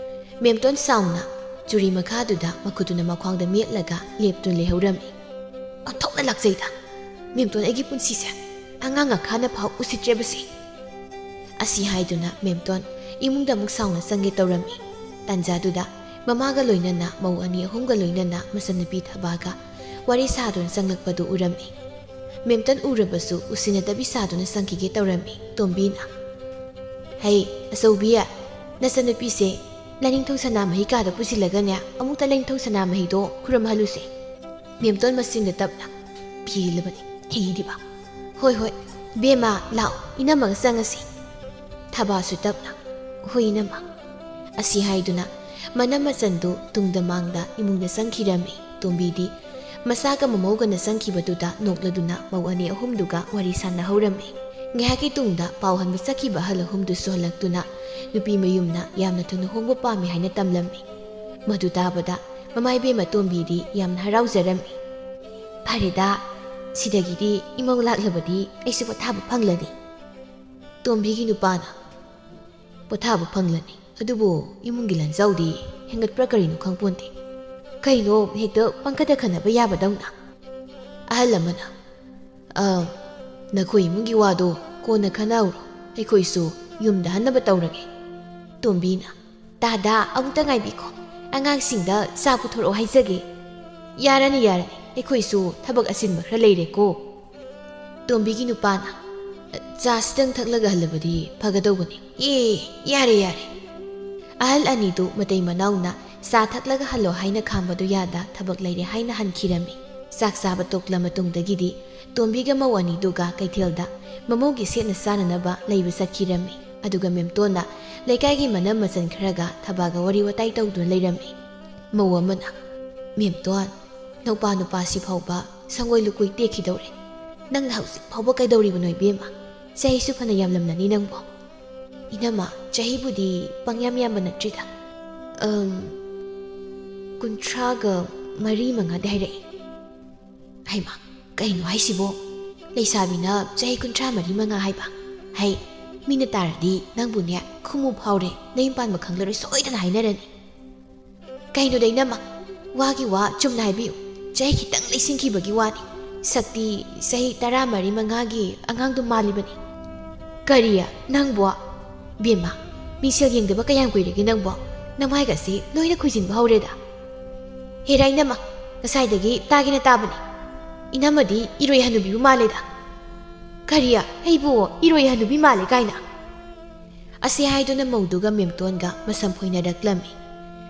ꯃꯦꯝꯇꯣꯟ ꯁꯥꯎꯅ ꯆꯨꯔꯤ ꯃꯈꯥꯗꯨꯗ ꯃꯈꯨꯠꯇꯨꯅ ꯃꯈ꯭ꯋꯥꯡꯗ ꯃꯦꯠꯂꯒ ꯂꯦꯞꯇꯨꯅ ꯂꯩꯍꯧꯔꯝꯃꯤ꯫ "ꯑꯣꯟꯊꯣꯛꯅ ꯂꯥꯛꯆꯩꯗ!" "ꯃꯦꯝꯇꯣꯟ, ꯑꯩꯒꯤ ꯄꯨꯟꯁꯤꯁꯦ ꯑꯉꯥꯡ ꯑꯈꯥꯅ ꯐꯥꯎ ꯎꯁꯤꯠꯇ꯭ꯔꯦꯕꯁꯦ"꯫ ꯑꯁꯤ ꯍꯥꯏꯗꯨꯅ ꯃꯦꯝꯇꯣꯟ ꯏꯃꯨꯡꯗ ꯑꯃꯨꯛ ꯁꯥꯎꯅ ꯆꯪꯒꯦ ꯇꯧꯔꯝꯃꯤ꯫ ꯇꯥꯟꯖꯥꯗꯨꯗ ꯃꯃꯥꯒ ꯂꯣꯏꯅꯅ ꯃꯧ ꯑꯅꯤ ꯑꯍꯨꯝꯒ ꯂꯣꯏꯅꯅ ꯃꯆꯟꯅꯨꯄꯤ ꯊꯕꯥꯒ ꯋꯥꯔꯤ ꯁꯥꯗꯨꯅ ꯆꯪꯂꯛꯄꯗꯨ ꯎꯔꯝꯃꯤ꯫ ꯃꯦꯝꯇꯣꯟ ꯎꯔꯕꯁꯨ ꯎꯁꯤꯟꯅꯗꯕꯤ ꯁꯥꯗꯨꯅ ꯆꯪꯈꯤꯒꯦ ꯇꯧꯔꯝꯃꯤ꯫ ꯇꯣꯝꯕꯤꯅ, "ꯍꯩ, ꯑꯆꯧꯕꯤ, ꯅꯆꯟꯅꯨꯄꯤꯁꯦ ꯂꯥꯏꯅꯤꯡꯊꯧ ꯁꯅꯥꯃꯍꯤ ꯀꯥꯗ ꯄꯨꯁꯤꯜꯂꯒꯅꯦ, ꯑꯃꯨꯛꯇ ꯂꯥꯏꯅꯤꯡꯊꯧ ꯁꯅꯥꯃꯍꯤꯗꯣ ꯈꯨꯔꯨꯝꯍꯜꯂꯨꯁꯦ"꯫ ꯃꯦꯝꯇꯣꯟ ꯃꯆꯤꯟꯗ ꯇꯞꯅ, "ꯄꯦꯜꯂꯕꯅꯤ, ꯊꯤꯗꯤꯕ꯫ ꯍꯣꯏ, ꯍꯣꯏ, ꯕꯦꯝꯃ, ꯂꯥꯛꯑꯣ, ꯏꯅꯝꯃꯒ ꯆꯪꯉꯁꯤ"꯫ ꯊꯕꯥꯁꯨ ꯇꯞꯅ, "ꯍꯣꯏ, ꯏꯅꯝꯃ"꯫ ꯑꯁꯤ ꯍꯥꯏꯗꯨꯅ ꯃꯅꯝ ꯃꯆꯟꯗꯨ ꯇꯨꯡꯗ ꯃꯥꯡꯗ ꯏꯃꯨꯡꯗ ꯆꯪꯈꯤꯔꯝꯃꯤ꯫ ꯇꯣꯝꯕꯤꯗꯤ ꯃꯆꯥꯒ ꯃꯃꯧꯒꯅ ꯆꯪꯈꯤꯕꯗꯨꯗ ꯅꯣꯛꯂꯗꯨꯅ ꯃꯧ ꯑꯅꯤ ꯑꯍꯨꯝꯗꯨꯒ ꯋꯥꯔꯤ ꯁꯥꯟꯅꯍꯧꯔꯝꯃꯤ꯫ ꯉꯥꯏꯍꯥꯛꯀꯤ ꯇꯨꯡꯗ ꯄꯥꯎ ꯍꯟꯕ ꯆꯠꯈꯤꯕ ꯑꯍꯜ ꯑꯍꯨꯝꯗꯨꯁꯨ ꯍꯜꯂꯛꯇꯨꯅ ꯅꯨꯄꯤ ꯃꯌꯨꯝꯅ ꯌꯥꯝꯅ ꯊꯨꯅ ꯍꯣꯡꯕ ꯄꯥꯝꯃꯤ ꯍꯥꯏꯅ ꯇꯝꯂꯝꯃꯤ꯫ ꯃꯗꯨ ꯇꯥꯕꯗ ꯃꯃꯥ ꯏꯕꯦꯝꯃ ꯇꯣꯝꯕꯤꯗꯤ ꯌꯥꯝꯅ ꯍꯔꯥꯎꯖꯔꯝꯃꯤ꯫ "ꯐꯔꯦꯗ, ꯁꯤꯗꯒꯤꯗꯤ ꯏꯃꯧ ꯂꯥꯛꯂꯕꯗꯤ ꯑꯩꯁꯨ ꯄꯣꯊꯥꯕ ꯐꯪꯂꯅꯤ"꯫ ꯇꯣꯝꯕꯤꯒꯤ ꯅꯨꯄꯥꯅ, "ꯄꯣꯊꯥꯕ ꯐꯪꯂꯅꯤ, ꯑꯗꯨꯕꯨ ꯏꯃꯨꯡꯒꯤ ꯂꯟꯖꯥꯎꯗꯤ ꯍꯦꯟꯒꯠꯄ꯭ꯔꯥ ꯀꯔꯤꯅꯣ ꯈꯪꯄꯣꯟꯇꯦ꯫ ꯀꯩꯅꯣ ꯍꯦꯛꯇ ꯄꯪꯈꯠꯇ ꯈꯟꯅꯕ ꯌꯥꯕꯗꯧꯅ?" ꯑꯍꯜ ꯑꯃꯅ, "ꯑ, ꯅꯈꯣꯏ ꯏꯃꯨꯡꯒꯤ ꯋꯥꯗꯣ ꯀꯣꯟꯅ ꯈꯟꯅꯍꯧꯔꯣ, ꯑꯩꯈꯣꯏꯁꯨ ꯌꯨꯝꯗ ꯍꯟꯅꯕ ꯇꯧꯔꯒꯦ"꯫ ꯇꯣꯝꯕꯤꯅ, "ꯇꯥꯗ, ꯑꯃꯨꯛꯇ ꯉꯥꯏꯕꯤꯈꯣ, ꯑꯉꯥꯡꯁꯤꯡꯗ ꯆꯥ ꯄꯨꯊꯣꯔꯛꯑꯣ ꯍꯥꯏꯖꯒꯦ"꯫ "ꯌꯥꯔꯅꯤ, ꯌꯥꯔꯅꯤ, ꯑꯩꯈꯣꯏꯁꯨ ꯊꯕꯛ ꯑꯆꯤꯟꯕ ꯈꯔ ꯂꯩꯔꯦꯀꯣ"꯫ ꯇꯣꯝꯕꯤꯒꯤ ꯅꯨꯄꯥꯅ, "ꯆꯥꯁꯤꯗꯪ ꯊꯛꯂꯒ ꯍꯜꯂꯕꯗꯤ ꯐꯒꯗꯧꯕꯅꯤ"꯫ "ꯑꯦ, ꯌꯥꯔꯦ, ꯌꯥꯔꯦ"꯫ ꯑꯍꯜ ꯑꯅꯤꯗꯨ ꯃꯇꯩ ꯃꯅꯥꯎꯅ ꯆꯥ ꯊꯛꯂꯒ ꯍꯜꯂꯣ ꯍꯥꯏꯅ ꯈꯥꯝꯕꯗꯨ ꯌꯥꯗ ꯊꯕꯛ ꯂꯩꯔꯦ ꯍꯥꯏꯅ ꯍꯟꯈꯤꯔꯝꯃꯤ꯫ ꯆꯥꯛ ꯆꯥꯕ ꯇꯣꯛꯂ ꯃꯇꯨꯡꯗꯒꯤꯗꯤ ꯇꯣꯝꯕꯤꯒ ꯃꯧ ꯑꯅꯤꯗꯨꯒ ꯀꯩꯊꯦꯜꯗ ꯃꯃꯧꯒꯤ ꯁꯦꯠꯅ ꯆꯥꯅꯅꯕ ꯂꯩꯕ ꯆꯠꯈꯤꯔꯝꯃꯤ꯫ ꯑꯗꯨꯒ ꯃꯦꯝꯇꯣꯟꯅ ꯂꯩꯀꯥꯏꯒꯤ ꯃꯅꯝ ꯃꯆꯟ ꯈꯔꯒ ꯊꯕꯥꯒ ꯋꯥꯔꯤ ꯋꯥꯇꯥꯏ ꯇꯧꯗꯨꯅ ꯂꯩꯔꯝꯃꯤ꯫ ꯃꯧ ꯑꯃꯅ, "ꯃꯦꯝꯇꯣꯟ, ꯅꯧꯄꯥ ꯅꯨꯄꯥꯁꯤ ꯐꯥꯎꯕ ꯁꯪꯒꯣꯏ ꯂꯨꯀꯣꯏ ꯇꯦꯛꯈꯤꯗꯧꯔꯦ꯫ ꯅꯪꯅ ꯍꯧꯖꯤꯛ ꯐꯥꯎꯕ ꯀꯩꯗꯧꯔꯤꯕꯅꯣ ꯏꯕꯦꯝꯃ? ꯆꯍꯤꯁꯨ ꯐꯅ ꯌꯥꯝꯂꯝꯂꯅꯤ ꯅꯪꯕꯣ"꯫ "ꯏꯅꯝꯃ, ꯆꯍꯤꯕꯨꯗꯤ ꯄꯪꯌꯥꯝ ꯌꯥꯝꯕ ꯅꯠꯇ꯭ꯔꯤꯗ꯫ ꯑꯝ, ꯀꯨꯟꯊ꯭ꯔꯥꯒ ꯃꯔꯤ ꯃꯉꯥꯗꯤ ꯍꯥꯏꯔꯛꯏ"꯫ ꯍꯩꯃꯥ, ꯀꯩꯅꯣ ꯍꯥꯏꯁꯤꯕꯣ? ꯂꯩꯁꯥꯕꯤꯅ ꯆꯍꯤ ꯀꯨꯟꯊ꯭ꯔꯥ ꯃꯔꯤ ꯃꯉꯥ ꯍꯥꯏꯕ? ꯍꯩ, ꯃꯤꯅ ꯇꯥꯔꯗꯤ ꯅꯪꯕꯨꯅꯦ ꯈꯨꯃꯨ ꯐꯥꯎꯔꯦ, ꯅꯌꯨꯝ ꯄꯥꯟꯕ ꯈꯪꯂꯔꯣꯏ ꯁꯣꯏꯗꯅ ꯍꯥꯏꯅꯔꯅꯤ꯫ ꯀꯩꯅꯣꯗ ꯏꯅꯝꯃ, ꯋꯥꯒꯤ ꯋꯥ ꯆꯨꯝꯅ ꯍꯥꯏꯕꯤꯌꯨ꯫ ꯆꯍꯤ ꯈꯤꯇꯪ ꯂꯩꯁꯤꯟꯈꯤꯕꯒꯤ ꯋꯥꯅꯤ꯫ ꯁꯛꯇꯤ ꯆꯍꯤ ꯇꯔꯥꯃꯔꯤ ꯃꯉꯥꯒꯤ ꯑꯉꯥꯡꯗꯨ ꯃꯥꯜꯂꯤꯕꯅꯤ꯫ "ꯀꯔꯤ? ꯅꯪꯕꯣ? ꯕꯦꯝꯃ, ꯃꯤꯡꯁꯦꯜ ꯌꯦꯡꯗꯕ ꯀꯌꯥꯝ ꯀꯨꯏꯔꯒꯦ ꯅꯪꯕꯣ? ꯅꯃꯥꯏꯒꯁꯤ ꯂꯣꯏꯅ ꯈꯨꯏꯖꯤꯟꯕ ꯍꯧꯔꯦꯗ꯫ ꯍꯦꯔꯥ ꯏꯅꯝꯃ, ꯉꯁꯥꯏꯗꯒꯤ ꯇꯥꯒꯦꯅ ꯇꯥꯕꯅꯤ꯫ ꯏꯅꯝꯃꯗꯤ ꯏꯔꯣꯏ ꯍꯅꯨꯕꯤꯕꯨ ꯃꯥꯜꯂꯦꯗ꯫ ꯀꯔꯤ? ꯑꯩꯕꯨ ꯏꯔꯣꯏ ꯍꯅꯨꯕꯤ ꯃꯥꯜꯂꯦ ꯀꯥꯏꯅ?" ꯑꯁꯤ ꯍꯥꯏꯗꯨꯅ ꯃꯧꯗꯨꯒ ꯃꯦꯝꯇꯣꯟꯒ ꯃꯁꯝ ꯐꯣꯏꯅꯔꯛꯂꯝꯃꯤ꯫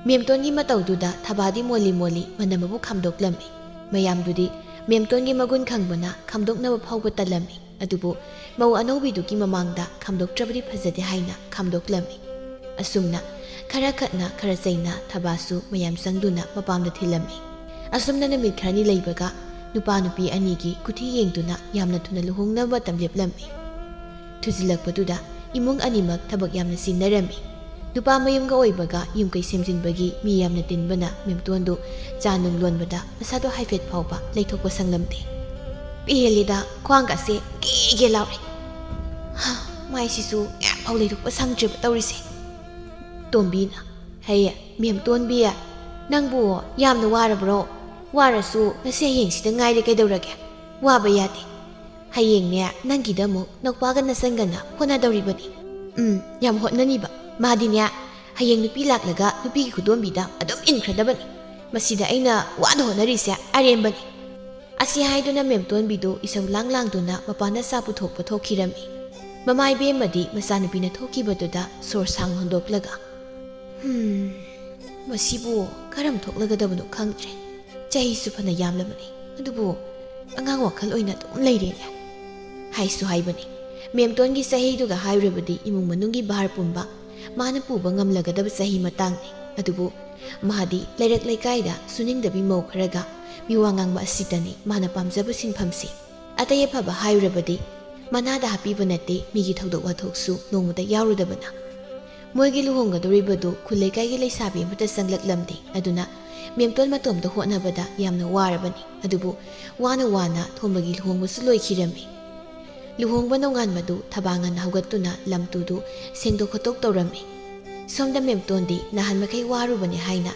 ꯃꯦꯝꯇꯣꯟꯒꯤ ꯃꯇꯧꯗꯨꯗ ꯊꯕꯥꯗꯤ ꯃꯣꯜꯂꯤ ꯃꯣꯜꯂꯤ ꯃꯅꯝ ꯑꯃꯕꯨ ꯈꯥꯝꯗꯣꯛꯂꯝꯃꯤ꯫ ꯃꯌꯥꯝꯗꯨꯗꯤ ꯃꯦꯝꯇꯣꯟꯒꯤ ꯃꯒꯨꯟ ꯈꯪꯕꯅ ꯈꯥꯝꯗꯣꯛꯅꯕ ꯐꯥꯎꯕ ꯇꯜꯂꯝꯃꯤ꯫ ꯑꯗꯨꯕꯨ ꯃꯧ ꯑꯅꯧꯕꯤꯗꯨꯒꯤ ꯃꯃꯥꯡꯗ ꯈꯥꯝꯗꯣꯛꯇ꯭ꯔꯕꯗꯤ ꯐꯖꯗꯦ ꯍꯥꯏꯅ ꯈꯥꯝꯗꯣꯛꯂꯝꯃꯤ꯫ ꯑꯁꯨꯝꯅ ꯈꯔ ꯈꯠꯅ ꯈꯔ ꯆꯩꯅ ꯊꯕꯥꯁꯨ ꯃꯌꯥꯝ ꯆꯪꯗꯨꯅ ꯃꯄꯥꯝꯗ ꯊꯤꯜꯂꯝꯃꯤ꯫ ꯑꯁꯨꯝꯅ ꯅꯨꯃꯤꯠ ꯈꯔꯅꯤ ꯂꯩꯕꯒ ꯅꯨꯄꯥ ꯅꯨꯄꯤ ꯑꯅꯤꯒꯤ ꯀꯨꯊꯤ ꯌꯦꯡꯗꯨꯅ ꯌꯥꯝꯅ ꯊꯨꯅ ꯂꯨꯍꯣꯡꯅꯕ ꯃꯇꯝ ꯂꯦꯞꯂꯝꯃꯤ꯫ ꯊꯨꯖꯤꯜꯂꯛꯄꯗꯨꯗ ꯏꯃꯨꯡ ꯑꯅꯤꯃꯛ ꯊꯕꯛ ꯌꯥꯝꯅ ꯆꯤꯟꯅꯔꯝꯃꯤ꯫ ꯅꯨꯄꯥ ꯃꯌꯨꯝꯒ ꯑꯣꯏꯕꯒ ꯌꯨꯝ ꯀꯩ ꯁꯦꯝꯖꯤꯟꯕꯒꯤ ꯃꯤ ꯌꯥꯝꯅ ꯇꯤꯟꯕꯅ ꯃꯦꯝꯇꯣꯟꯗꯨ ꯆꯥ ꯅꯨꯡ ꯂꯣꯟꯕꯗ ꯃꯁꯥꯗꯣ ꯍꯥꯏꯐꯦꯠ ꯐꯥꯎꯕ ꯂꯩꯊꯣꯛꯄ ꯁꯪꯂꯝꯗꯦ꯫ "ꯄꯦꯜꯂꯦꯗ, ꯈ꯭ꯋꯥꯡꯒꯁꯦ ꯒꯦ ꯒꯦ ꯂꯥꯎꯔꯦ꯫ ꯍꯥ, ꯃꯥꯏꯁꯤꯁꯨ ꯉꯥꯏꯍꯥꯛ ꯐꯥꯎ ꯂꯩꯊꯣꯛꯄ ꯁꯪꯗ꯭ꯔꯦꯕ ꯇꯧꯔꯤꯁꯦ꯫" ꯇꯣꯝꯕꯤꯅ, "ꯍꯩ, ꯃꯦꯝꯇꯣꯟꯕꯤ, ꯅꯪꯕꯨ ꯌꯥꯝꯅ ꯋꯥꯔꯕ꯭ꯔꯣ? ꯋꯥꯔꯁꯨ ꯉꯁꯤ ꯍꯌꯦꯡꯁꯤꯗ ꯉꯥꯏꯔꯦ ꯀꯩꯗꯧꯔꯒꯦ? ꯋꯥꯕ ꯌꯥꯗꯦ꯫ ꯍꯌꯦꯡꯅꯦ ꯅꯪꯒꯤꯗ ꯑꯃꯨꯛ ꯅꯧꯄꯥꯒ ꯅꯆꯟꯒꯅ ꯍꯣꯠꯅꯗꯧꯔꯤꯕꯅꯤ꯫" "ꯎꯝ, ꯌꯥꯝ ꯍꯣꯠꯅꯅꯤꯕ꯫ ꯃꯥꯗꯤꯅꯦ ꯍꯌꯦꯡ ꯅꯨꯄꯤ ꯂꯥꯛꯂꯒ ꯅꯨꯄꯤꯒꯤ ꯈꯨꯗꯣꯝꯕꯤꯗ ꯑꯗꯨꯝ ꯏꯟꯈ꯭ꯔꯗꯕꯅꯤ꯫ ꯃꯁꯤꯗ ꯑꯩꯅ ꯋꯥꯅ ꯍꯣꯠꯅꯔꯤꯁꯦ ꯑꯔꯦꯝꯕꯅꯤ꯫" ꯑꯁꯤ ꯍꯥꯏꯗꯨꯅ ꯃꯦꯝꯇꯣꯟꯕꯤꯗꯨ ꯏꯁꯧ ꯂꯥꯡ ꯂꯥꯡꯗꯨꯅ ꯃꯄꯥꯟꯗ ꯆꯥ ꯄꯨꯊꯣꯛꯄ ꯊꯣꯛꯈꯤꯔꯝꯃꯤ꯫ ꯃꯃꯥ ꯏꯕꯦꯝꯃꯗꯤ ꯃꯆꯥꯅꯨꯄꯤꯅ ꯊꯣꯛꯈꯤꯕꯗꯨꯗ ꯁꯣꯔ ꯁꯥꯡꯅ ꯍꯣꯟꯗꯣꯛꯂꯒ, "ꯍꯨꯝ, ꯃꯁꯤꯕꯨ ꯀꯔꯝ ꯊꯣꯛꯂꯒꯗꯕꯅꯣ ꯈꯪꯗ꯭ꯔꯦ꯫ ꯆꯍꯤꯁꯨ ꯐꯅ ꯌꯥꯝꯂꯕꯅꯤ, ꯑꯗꯨꯕꯨ ꯑꯉꯥꯡ ꯋꯥꯈꯜ ꯑꯣꯏꯅ ꯑꯗꯨꯝ ꯂꯩꯔꯦꯅꯦ" ꯍꯥꯏꯁꯨ ꯍꯥꯏꯕꯅꯤ꯫ ꯃꯦꯝꯇꯣꯟꯒꯤ ꯆꯍꯤꯗꯨꯒ ꯍꯥꯏꯔꯨꯔꯕꯗꯤ ꯏꯃꯨꯡ ꯃꯅꯨꯡꯒꯤ ꯚꯥꯔ ꯄꯨꯝꯕ ꯃꯥꯅ ꯄꯨꯕ ꯉꯝꯂꯒꯗꯕ ꯆꯍꯤ ꯃꯇꯥꯡꯅꯤ꯫ ꯑꯗꯨꯕꯨ ꯃꯥꯗꯤ ꯂꯩꯔꯛ ꯂꯩꯀꯥꯏꯗ ꯁꯨꯅꯤꯡꯗꯕꯤ ꯃꯧ ꯈꯔꯒ ꯃꯤꯋꯥ ꯉꯥꯡꯕ ꯑꯁꯤꯇꯅꯤ ꯃꯥꯅ ꯄꯥꯝꯖꯕ ꯁꯤꯟꯐꯝꯁꯤ꯫ ꯑꯇꯩ ꯑꯐꯕ ꯍꯥꯏꯔꯨꯔꯕꯗꯤ ꯃꯅꯥꯗ ꯍꯥꯞꯄꯤꯕ ꯅꯠꯇꯦ, ꯃꯤꯒꯤ ꯊꯧꯗꯣꯛ ꯋꯥꯊꯣꯛꯁꯨ ꯅꯣꯡꯃꯇ ꯌꯥꯎꯔꯨꯗꯕꯅ꯫ ꯃꯣꯏꯒꯤ ꯂꯨꯍꯣꯡꯒꯗꯧꯔꯤꯕꯗꯨ ꯈꯨꯜ ꯂꯩꯀꯥꯏꯒꯤ ꯂꯩꯁꯥꯕꯤ ꯑꯃꯠꯇ ꯆꯪꯂꯛꯂꯝꯗꯦ꯫ ꯑꯗꯨꯅ ꯃꯦꯝꯇꯣꯟ ꯃꯇꯣꯝꯇ ꯍꯣꯠꯅꯕꯗ ꯌꯥꯝꯅ ꯋꯥꯔꯕꯅꯤ꯫ ꯑꯗꯨꯕꯨ ꯋꯥꯅ ꯋꯥꯅ ꯊꯣꯝꯕꯒꯤ ꯂꯨꯍꯣꯡꯕꯁꯨ ꯂꯣꯏꯈꯤꯔꯝꯃꯤ꯫ ꯂꯨꯍꯣꯡꯕ ꯅꯣꯡꯉꯥꯟꯕꯗꯨ ꯊꯕꯥ ꯉꯟꯅ ꯍꯧꯒꯠꯇꯨꯅ ꯂꯝ ꯇꯨꯗꯨ ꯁꯦꯡꯗꯣꯛ ꯈꯣꯠꯇꯣꯛ ꯇꯧꯔꯝꯃꯤ꯫ ꯁꯣꯝꯗ ꯃꯦꯝꯇꯣꯟꯗꯤ ꯅꯍꯥꯟ ꯃꯈꯩ ꯋꯥꯔꯨꯕꯅꯤ ꯍꯥꯏꯅ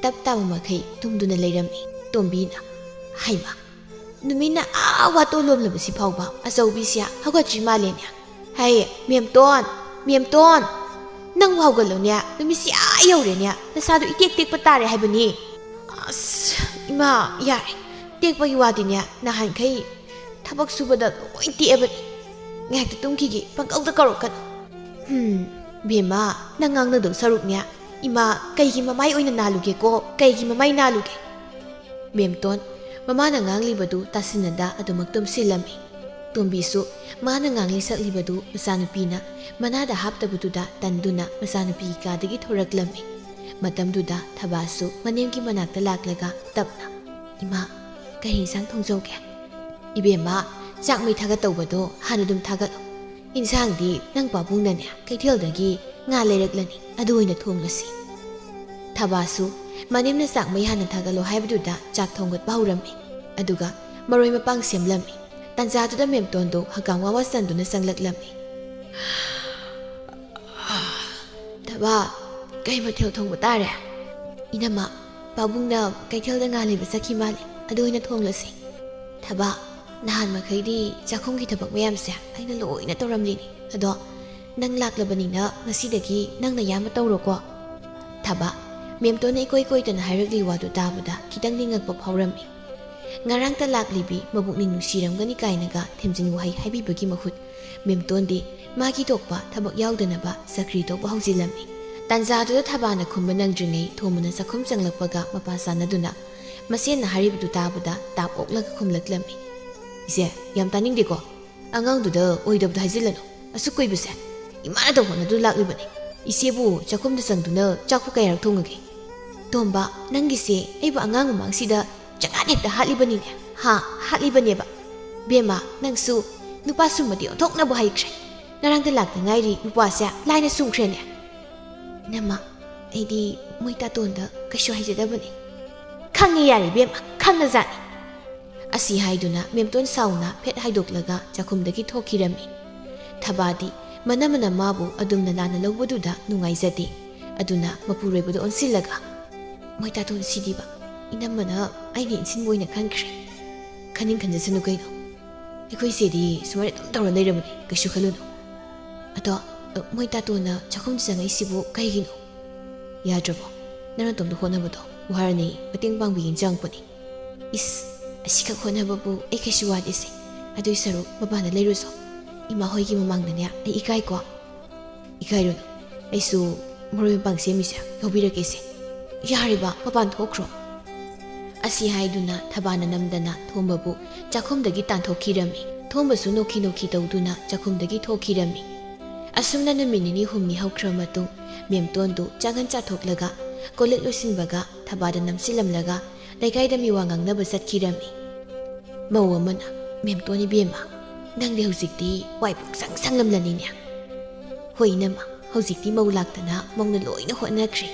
ꯇꯞ ꯇꯥꯕ ꯃꯈꯩ ꯇꯨꯝꯗꯨꯅ ꯂꯩꯔꯝꯃꯤ꯫ ꯇꯣꯝꯕꯤꯅ, "ꯍꯩꯃꯥ, ꯅꯨꯃꯤꯠꯅ ꯑꯥ ꯋꯥꯇꯣ ꯂꯣꯝꯂꯕꯁꯤ ꯐꯥꯎꯕ ꯑꯆꯧꯕꯤꯁꯦ ꯍꯧꯒꯠꯇ꯭ꯔꯤ ꯃꯥꯜꯂꯦꯅꯦ꯫ ꯍꯩ, ꯃꯦꯝꯇꯣꯟ, ꯃꯦꯝꯇꯣꯟ, ꯅꯪꯕꯨ ꯍꯧꯒꯠꯂꯣꯅꯦ, ꯅꯨꯃꯤꯠꯁꯤ ꯑꯥ ꯌꯧꯔꯦꯅꯦ, ꯅꯁꯥꯗꯣ ꯏꯇꯦꯛ ꯇꯦꯛꯄ ꯇꯥꯔꯦ ꯍꯥꯏꯕꯅꯤ꯫ ꯑꯁ, ꯏꯃꯥ, ꯌꯥꯔꯦ, ꯇꯦꯛꯄꯒꯤ ꯋꯥꯗꯤꯅꯦ, ꯅꯍꯥꯟꯈꯩ ꯊꯕꯛ ꯁꯨꯕꯗ ꯂꯣꯏ ꯇꯦꯛꯑꯕꯅꯤ꯫ ꯉꯥꯏꯍꯥꯛꯇ ꯇꯨꯝꯈꯤꯒꯦ, ꯄꯪꯀꯧꯗ ꯀꯧꯔꯛꯀꯅꯨ꯫ ꯍꯨꯝ, ꯕꯦꯝꯃ, ꯅꯪ ꯉꯥꯡꯅꯗꯧ ꯁꯔꯨꯛꯅꯦ, ꯏꯃꯥ, ꯀꯩꯒꯤ ꯃꯃꯥꯏ ꯑꯣꯏꯅ ꯅꯥꯜꯂꯨꯒꯦꯀꯣ, ꯀꯩꯒꯤ ꯃꯃꯥꯏ ꯅꯥꯜꯂꯨꯒꯦ? ꯃꯦꯝꯇꯣꯟ, ꯃꯃꯥꯅ ꯉꯥꯡꯂꯤꯕꯗꯨ ꯇꯥꯁꯤꯟꯅꯗ ꯑꯗꯨꯃꯛ ꯇꯨꯝꯁꯤꯜꯂꯝꯃꯤ꯫ ꯇꯣꯝꯕꯤꯁꯨ ꯃꯥꯅ ꯉꯥꯡꯂꯤ ꯁꯛꯂꯤꯕꯗꯨ ꯃꯆꯥꯅꯨꯄꯤꯅ ꯃꯅꯥꯗ ꯍꯥꯞꯇꯕꯗꯨꯗ ꯇꯟꯗꯨꯅ ꯃꯆꯥꯅꯨꯄꯤꯒꯤ ꯀꯥꯗꯒꯤ ꯊꯣꯔꯛꯂꯝꯃꯤ꯫ ꯃꯇꯝꯗꯨꯗ ꯊꯕꯥꯁꯨ ꯃꯅꯦꯝꯒꯤ ꯃꯅꯥꯛꯇ ꯂꯥꯛꯂꯒ ꯇꯞꯅ, "ꯏꯃꯥ, ꯀꯔꯤ ꯏꯟꯁꯥꯡ ꯊꯣꯡꯖꯧꯒꯦ?" "ꯏꯕꯦꯝꯃ, ꯆꯥꯛ ꯃꯩ ꯊꯥꯒꯠꯇꯧꯕꯗꯣ ꯍꯥꯟꯅ ꯑꯗꯨꯝ ꯊꯥꯒꯠꯂꯣ꯫ ꯏꯟꯁꯥꯡꯗꯤ ꯅꯪ ꯄꯥꯕꯨꯡꯅꯅꯦ, ꯀꯩꯊꯦꯜꯗꯒꯤ ꯉꯥ ꯂꯩꯔꯛꯂꯅꯤ, ꯑꯗꯨ ꯑꯣꯏꯅ ꯊꯣꯡꯂꯁꯤ꯫" ꯊꯕꯥꯁꯨ ꯃꯅꯦꯝꯅ ꯆꯥꯛ ꯃꯩ ꯍꯥꯟꯅ ꯊꯥꯒꯠꯂꯣ ꯍꯥꯏꯕꯗꯨꯗ ꯆꯥꯛ ꯊꯣꯡꯒꯠꯄ ꯍꯧꯔꯝꯃꯤ꯫ ꯑꯗꯨꯒ ꯃꯔꯣꯏ ꯃꯄꯥꯡ ꯁꯦꯝꯂꯝꯃꯤ꯫ ꯇꯟꯖꯥꯗꯨꯗ ꯃꯦꯝꯇꯣꯟꯗꯣ ꯍꯀꯥꯝ ꯋꯥ ꯋꯥ ꯆꯟꯗꯨꯅ ꯆꯪꯂꯛꯂꯝꯃꯤ꯫ "ꯊꯕꯥ, ꯀꯩ ꯃꯊꯦꯜ ꯊꯣꯡꯕ ꯇꯥꯔꯦ?" "ꯏꯅꯝꯃ, ꯄꯥꯕꯨꯡꯅ ꯀꯩꯊꯦꯜꯗ ꯉꯥ ꯂꯩꯕ ꯆꯠꯈꯤ ꯃꯥꯜꯂꯦ, ꯑꯗꯨ ꯑꯣꯏꯅ ꯊꯣꯡꯂꯁꯤ꯫" "ꯊꯕꯥ, ꯅꯍꯥꯟ ꯃꯈꯩꯗꯤ ꯆꯥꯛꯈꯨꯝꯒꯤ ꯊꯕꯛ ꯃꯌꯥꯝꯁꯦ ꯑꯩꯅ ꯂꯣꯏꯅ ꯇꯧꯔꯝꯂꯤꯅꯤ, ꯑꯗꯣ ꯅꯪ ꯂꯥꯛꯂꯕꯅꯤꯅ ꯉꯁꯤꯗꯒꯤ ꯅꯪꯅ ꯑꯌꯥꯝꯕ ꯇꯧꯔꯣꯀꯣ꯫" ꯊꯕꯥ, ꯃꯦꯝꯇꯣꯟꯅ ꯏꯀꯣꯏ ꯀꯣꯏꯗꯅ ꯍꯥꯏꯔꯛꯂꯤ ꯋꯥꯗꯨ ꯇꯥꯕꯗ ꯈꯤꯇꯪꯗꯤ ꯉꯛꯄ ꯐꯥꯎꯔꯝꯃꯤ꯫ ꯉꯔꯥꯡꯇ ꯂꯥꯛꯂꯤꯕꯤ ꯃꯕꯨꯛꯅꯤꯡ ꯅꯨꯡꯁꯤꯔꯝꯒꯅꯤ ꯀꯥꯏꯅꯒ ꯊꯦꯝꯖꯤꯟ ꯋꯥꯍꯩ ꯍꯥꯏꯕꯤꯕꯒꯤ ꯃꯍꯨꯠ, ꯃꯦꯝꯇꯣꯟꯗꯤ ꯃꯥꯒꯤ ꯊꯣꯛꯄ ꯊꯕꯛ ꯌꯥꯎꯗꯅꯕ ꯆꯀ꯭ꯔꯤ ꯇꯧꯕ ꯍꯧꯖꯤꯜꯂꯝꯃꯤ꯫ ꯇꯥꯟꯖꯥꯗꯨꯗ ꯊꯕꯥꯅ ꯈꯨꯝꯕ ꯅꯪꯗ꯭ꯔꯤꯉꯩ ꯊꯣꯝꯕꯅ ꯆꯥꯛꯈꯨꯝ ꯆꯪꯂꯛꯄꯒ ꯃꯄꯥ ꯆꯥꯟꯅꯗꯨꯅ ꯃꯁꯦꯟꯅ ꯍꯥꯏꯔꯤꯕꯗꯨ ꯇꯥꯕꯗ ꯇꯥꯞ ꯑꯣꯛꯂꯒ ꯈꯨꯝꯂꯛꯂꯝꯃꯤ꯫ "ꯏꯆꯦ, ꯌꯥꯝ ꯇꯥꯅꯤꯡꯗꯦꯀꯣ꯫ ꯑꯉꯥꯡꯗꯨꯗ ꯑꯣꯏꯗꯕꯗ ꯍꯥꯏꯖꯤꯜꯂꯅꯨ꯫ ꯑꯁꯨꯛ ꯀꯨꯏꯕꯁꯦ ꯏꯃꯥꯅ ꯇꯧꯍꯣꯠꯅꯗꯨꯅ ꯂꯥꯛꯂꯤꯕꯅꯤ꯫ ꯏꯆꯦꯕꯨ ꯆꯥꯛꯈꯨꯝꯗ ꯆꯪꯗꯨꯅ ꯆꯥꯛꯄꯨ ꯀꯌꯥꯔꯛ ꯊꯣꯡꯉꯒꯦ?" "ꯇꯣꯝꯕ, ꯅꯪꯒꯤꯁꯦ ꯑꯩꯕꯨ ꯑꯉꯥꯡ ꯃꯃꯥꯡꯁꯤꯗ ꯆꯉꯥꯛ ꯍꯦꯛꯇ ꯍꯥꯠꯂꯤꯕꯅꯤꯅꯦ꯫ ꯍꯥ, ꯍꯥꯠꯂꯤꯕꯅꯦꯕ꯫ ꯕꯦꯝꯃ, ꯅꯪꯁꯨ ꯅꯨꯄꯥ ꯁꯨꯝꯕꯗꯤ ꯑꯣꯟꯊꯣꯛꯅꯕꯨ ꯍꯩꯈ꯭ꯔꯦ꯫ ꯉꯔꯥꯡꯗ ꯂꯥꯛꯇ ꯉꯥꯏꯔꯤ ꯅꯨꯄꯥꯁꯦ ꯂꯥꯏꯅ ꯁꯨꯝꯈ꯭ꯔꯦꯅꯦ꯫" "ꯏꯅꯝꯃ, ꯑꯩꯗꯤ ꯃꯣꯏ ꯇꯥꯇꯣꯟꯗ ꯀꯩꯁꯨ ꯍꯥꯏꯖꯗꯕꯅꯤ꯫" "ꯈꯪꯉꯦ ꯌꯥꯔꯦ ꯕꯦꯝꯃ, ꯈꯪꯉꯖꯥꯠꯅꯤ꯫" ꯑꯁꯤ ꯍꯥꯏꯗꯨꯅ ꯃꯦꯝꯇꯣꯟ ꯁꯥꯎꯅ ꯐꯦꯠ ꯍꯥꯏꯗꯣꯛꯂꯒ ꯆꯥꯛꯈꯨꯝꯗꯒꯤ ꯊꯣꯛꯈꯤꯔꯝꯃꯤ꯫ ꯊꯕꯥꯗꯤ ꯃꯅꯝꯃꯅ ꯃꯥꯕꯨ ꯑꯗꯨꯝꯅ ꯂꯥꯟꯅ ꯂꯧꯕꯗꯨꯗ ꯅꯨꯡꯉꯥꯏꯖꯗꯦ꯫ ꯑꯗꯨꯅ ꯃꯄꯨꯔꯣꯏꯕꯗ ꯑꯣꯟꯁꯤꯜꯂꯒ, "ꯃꯣꯏ ꯇꯥꯇꯣꯟ ꯁꯤꯗꯤꯕ ꯏꯅꯝꯃꯅ ꯑꯩꯅ ꯏꯟꯁꯤꯟꯕ ꯑꯣꯏꯅ ꯈꯟꯈ꯭ꯔꯦ꯫" ꯈꯟꯅꯤꯡ ꯈꯟꯖꯁꯅꯨ ꯀꯩꯅꯣ꯫ ꯑꯩꯈꯣꯏ ꯏꯆꯦꯗꯤ ꯁꯨꯃꯥꯏꯅ ꯑꯗꯨꯝ ꯇꯧꯔ ꯂꯩꯔꯕꯅꯦ, ꯀꯩꯁꯨ ꯈꯜꯂꯨꯅꯨ꯫ ꯑꯗꯣ, ꯑ, ꯃꯣꯏ ꯇꯥꯇꯣꯟꯅ ꯆꯥꯛꯈꯨꯝꯗ ꯆꯪꯉꯛꯏꯁꯤꯕꯨ ꯀꯩꯒꯤꯅꯣ? ꯌꯥꯗ꯭ꯔꯕꯣ? ꯅꯪ ꯅꯇꯣꯝꯇ ꯍꯣꯠꯅꯕꯗꯣ ꯋꯥꯔꯅꯤ, ꯃꯇꯦꯡ ꯄꯥꯡꯕꯤꯒꯦꯅ ꯆꯪꯉꯛꯄꯅꯤ꯫ ꯏꯁ, ꯑꯁꯤꯈꯛ ꯍꯣꯠꯅꯕꯕꯨ ꯑꯩ ꯀꯩꯁꯨ ꯋꯥꯗꯦꯁꯦ꯫ ꯑꯗꯨꯏ ꯁꯔꯨꯛ ꯃꯄꯥꯟꯗ ꯂꯩꯔꯨꯁꯣ꯫ ꯏꯃꯥ ꯍꯣꯏꯒꯤ ꯃꯃꯥꯡꯗꯅꯦ ꯑꯩ ꯏꯀꯥꯏꯀꯣ꯫ ꯏꯀꯥꯏꯔꯨꯅꯨ, ꯑꯩꯁꯨ ꯃꯔꯣꯏ ꯃꯄꯥꯡ ꯁꯦꯝꯃꯤꯁꯦ ꯌꯥꯎꯕꯤꯔꯒꯦꯁꯦ꯫ ꯌꯥꯔꯦꯕ, ꯃꯄꯥꯟ ꯊꯣꯛꯈ꯭ꯔꯣ꯫ ꯑꯁꯤ ꯍꯥꯏꯗꯨꯅ ꯊꯕꯥꯅ ꯅꯝꯗꯅ ꯊꯣꯝꯕꯕꯨ ꯆꯥꯛꯈꯨꯝꯗꯒꯤ ꯇꯥꯟꯊꯣꯛꯈꯤꯔꯝꯃꯤ꯫ ꯊꯣꯝꯕꯁꯨ ꯅꯣꯛꯈꯤ ꯅꯣꯛꯈꯤ ꯇꯧꯗꯨꯅ ꯆꯥꯛꯈꯨꯝꯗꯒꯤ ꯊꯣꯛꯈꯤꯔꯝꯃꯤ꯫ ꯑꯁꯨꯝꯅ ꯅꯨꯃꯤꯠ ꯅꯤꯅꯤ ꯍꯨꯝꯅꯤ ꯍꯧꯈ꯭ꯔ ꯃꯇꯨꯡ, ꯃꯦꯝꯇꯣꯟꯗꯨ ꯆꯥꯛꯍꯟ ꯆꯥꯊꯣꯛꯂꯒ ꯀꯣꯜꯂꯤꯛ ꯂꯣꯏꯁꯤꯟꯕꯒ ꯊꯕꯥꯗ ꯅꯝꯁꯤꯜꯂꯝꯂꯒ ꯂꯩꯀꯥꯏꯗ ꯃꯤꯋꯥ ꯉꯥꯡꯅꯕ ꯆꯠꯈꯤꯔꯝꯃꯤ꯫ ꯃꯧ ꯑꯃꯅ, "ꯃꯦꯝꯇꯣꯟ ꯏꯕꯦꯝꯃ, ꯅꯪꯗꯤ ꯍꯧꯖꯤꯛꯇꯤ ꯋꯥꯏ ꯄꯨꯡꯁꯪ ꯁꯪꯂꯝꯂꯅꯤꯅꯦ?" "ꯍꯣꯏ ꯏꯅꯝꯃ, ꯍꯧꯖꯤꯛꯇꯤ ꯃꯧ ꯂꯥꯛꯇꯅ ꯃꯧꯅ ꯂꯣꯏꯅ ꯍꯣꯠꯅꯈ꯭ꯔꯦ꯫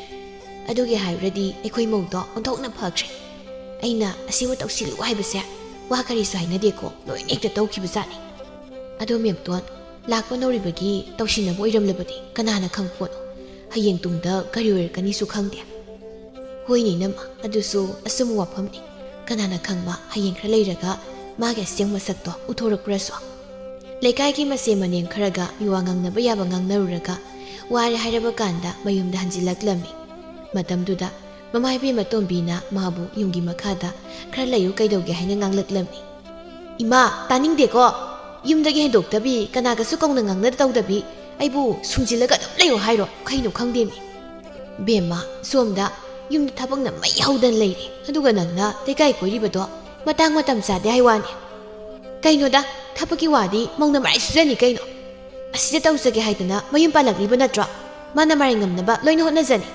ꯑꯗꯨꯒꯤ ꯍꯥꯏꯔꯨꯔꯗꯤ ꯑꯩꯈꯣꯏ ꯃꯧꯗꯣ ꯑꯣꯟꯊꯣꯛꯅ ꯐꯈ꯭ꯔꯦ꯫ ꯑꯩꯅ ꯑꯁꯤꯕꯨ ꯇꯧꯁꯤꯜꯂꯨ ꯍꯥꯏꯕꯁꯦ ꯋꯥ ꯀꯔꯤꯁꯨ ꯍꯥꯏꯅꯗꯦꯀꯣ, ꯂꯣꯏꯅ ꯍꯦꯛꯇ ꯇꯧꯈꯤꯕꯖꯥꯠꯅꯤ꯫ ꯑꯗꯣ ꯃꯦꯝꯇꯣꯟ, ꯂꯥꯛꯄ ꯅꯧꯔꯤꯕꯒꯤ ꯇꯧꯁꯤꯟꯅꯕ ꯑꯣꯏꯔꯝꯂꯕꯗꯤ ꯀꯅꯥꯅ ꯈꯪꯄꯣꯠꯅꯣ? ꯍꯌꯦꯡ ꯇꯨꯡꯗ ꯀꯔꯤ ꯑꯣꯏꯔꯛꯀꯅꯤꯁꯨ ꯈꯪꯗꯦ꯫" "ꯍꯣꯏꯅꯦ ꯏꯅꯝꯃ, ꯑꯗꯨꯁꯨ ꯑꯆꯨꯝꯕ ꯋꯥꯐꯝꯅꯤ꯫ ꯀꯅꯥꯅ ꯈꯪꯕ, ꯍꯌꯦꯡ ꯈꯔ ꯂꯩꯔꯒ ꯃꯥꯒꯤ ꯑꯁꯦꯡꯕ ꯁꯛꯇꯣ ꯎꯊꯣꯔꯛꯄ꯭ꯔꯁꯨ?" ꯂꯩꯀꯥꯏꯒꯤ ꯃꯆꯦ ꯃꯅꯦꯝ ꯈꯔꯒ ꯃꯤꯋꯥ ꯉꯥꯡꯅꯕ ꯌꯥꯕ ꯉꯥꯡꯅꯔꯨꯔꯒ, ꯋꯥꯔꯦ ꯍꯥꯏꯔꯕ ꯀꯥꯟꯗ ꯃꯌꯨꯝꯗ ꯍꯟꯖꯤꯜꯂꯛꯂꯝꯃꯤ꯫ ꯃꯇꯝꯗꯨꯗ ꯃꯃꯥ ꯏꯕꯦꯝꯃ ꯇꯣꯝꯕꯤꯅ ꯃꯥꯕꯨ ꯌꯨꯝꯒꯤ ꯃꯈꯥꯗ ꯈꯔ ꯂꯩꯌꯨ ꯀꯩꯗꯧꯒꯦ ꯍꯥꯏꯅ ꯉꯥꯡꯂꯛꯂꯝꯃꯤ꯫ "ꯏꯃꯥ, ꯇꯥꯅꯤꯡꯗꯦꯀꯣ꯫ ꯌꯨꯝꯗꯒꯤ ꯍꯦꯟꯗꯣꯛꯇꯕꯤ, ꯀꯅꯥꯒꯁꯨ ꯀꯧꯅ ꯉꯥꯡꯅ ꯇꯧꯗꯕꯤ, ꯑꯩꯕꯨ ꯁꯨꯝꯖꯤꯜꯂꯒ ꯑꯗꯨꯝ ꯂꯩꯌꯨ ꯍꯥꯏꯔꯣ? ꯀꯩꯅꯣ ꯈꯪꯗꯦꯃꯤ꯫" "ꯕꯦꯝꯃ, ꯁꯣꯝꯗ ꯌꯨꯝꯗ ꯊꯕꯛꯅ ꯃꯩ ꯍꯧꯗꯅ ꯂꯩꯔꯦ, ꯑꯗꯨꯒ ꯅꯪꯅ ꯂꯩꯀꯥꯏ ꯀꯣꯏꯔꯤꯕꯗꯣ ꯃꯇꯥꯡ ꯃꯇꯝ ꯆꯥꯗꯦ ꯍꯥꯏ ꯋꯥꯅꯤ꯫ ꯀꯩꯅꯣꯗ, ꯊꯕꯛꯀꯤ ꯋꯥꯗꯤ ꯃꯧꯅ ꯃꯔꯥꯏ ꯁꯨꯖꯅꯤ ꯀꯩꯅꯣ꯫ ꯑꯁꯤꯗ ꯇꯧꯖꯒꯦ ꯍꯥꯏꯗꯅ ꯃꯌꯨꯝ ꯄꯥꯜꯂꯛꯂꯤꯕ ꯅꯠꯇ꯭ꯔꯣ? ꯃꯥꯅ ꯃꯔꯥꯏ ꯉꯝꯅꯕ ꯂꯣꯏꯅ ꯍꯣꯠꯅꯖꯅꯤ꯫"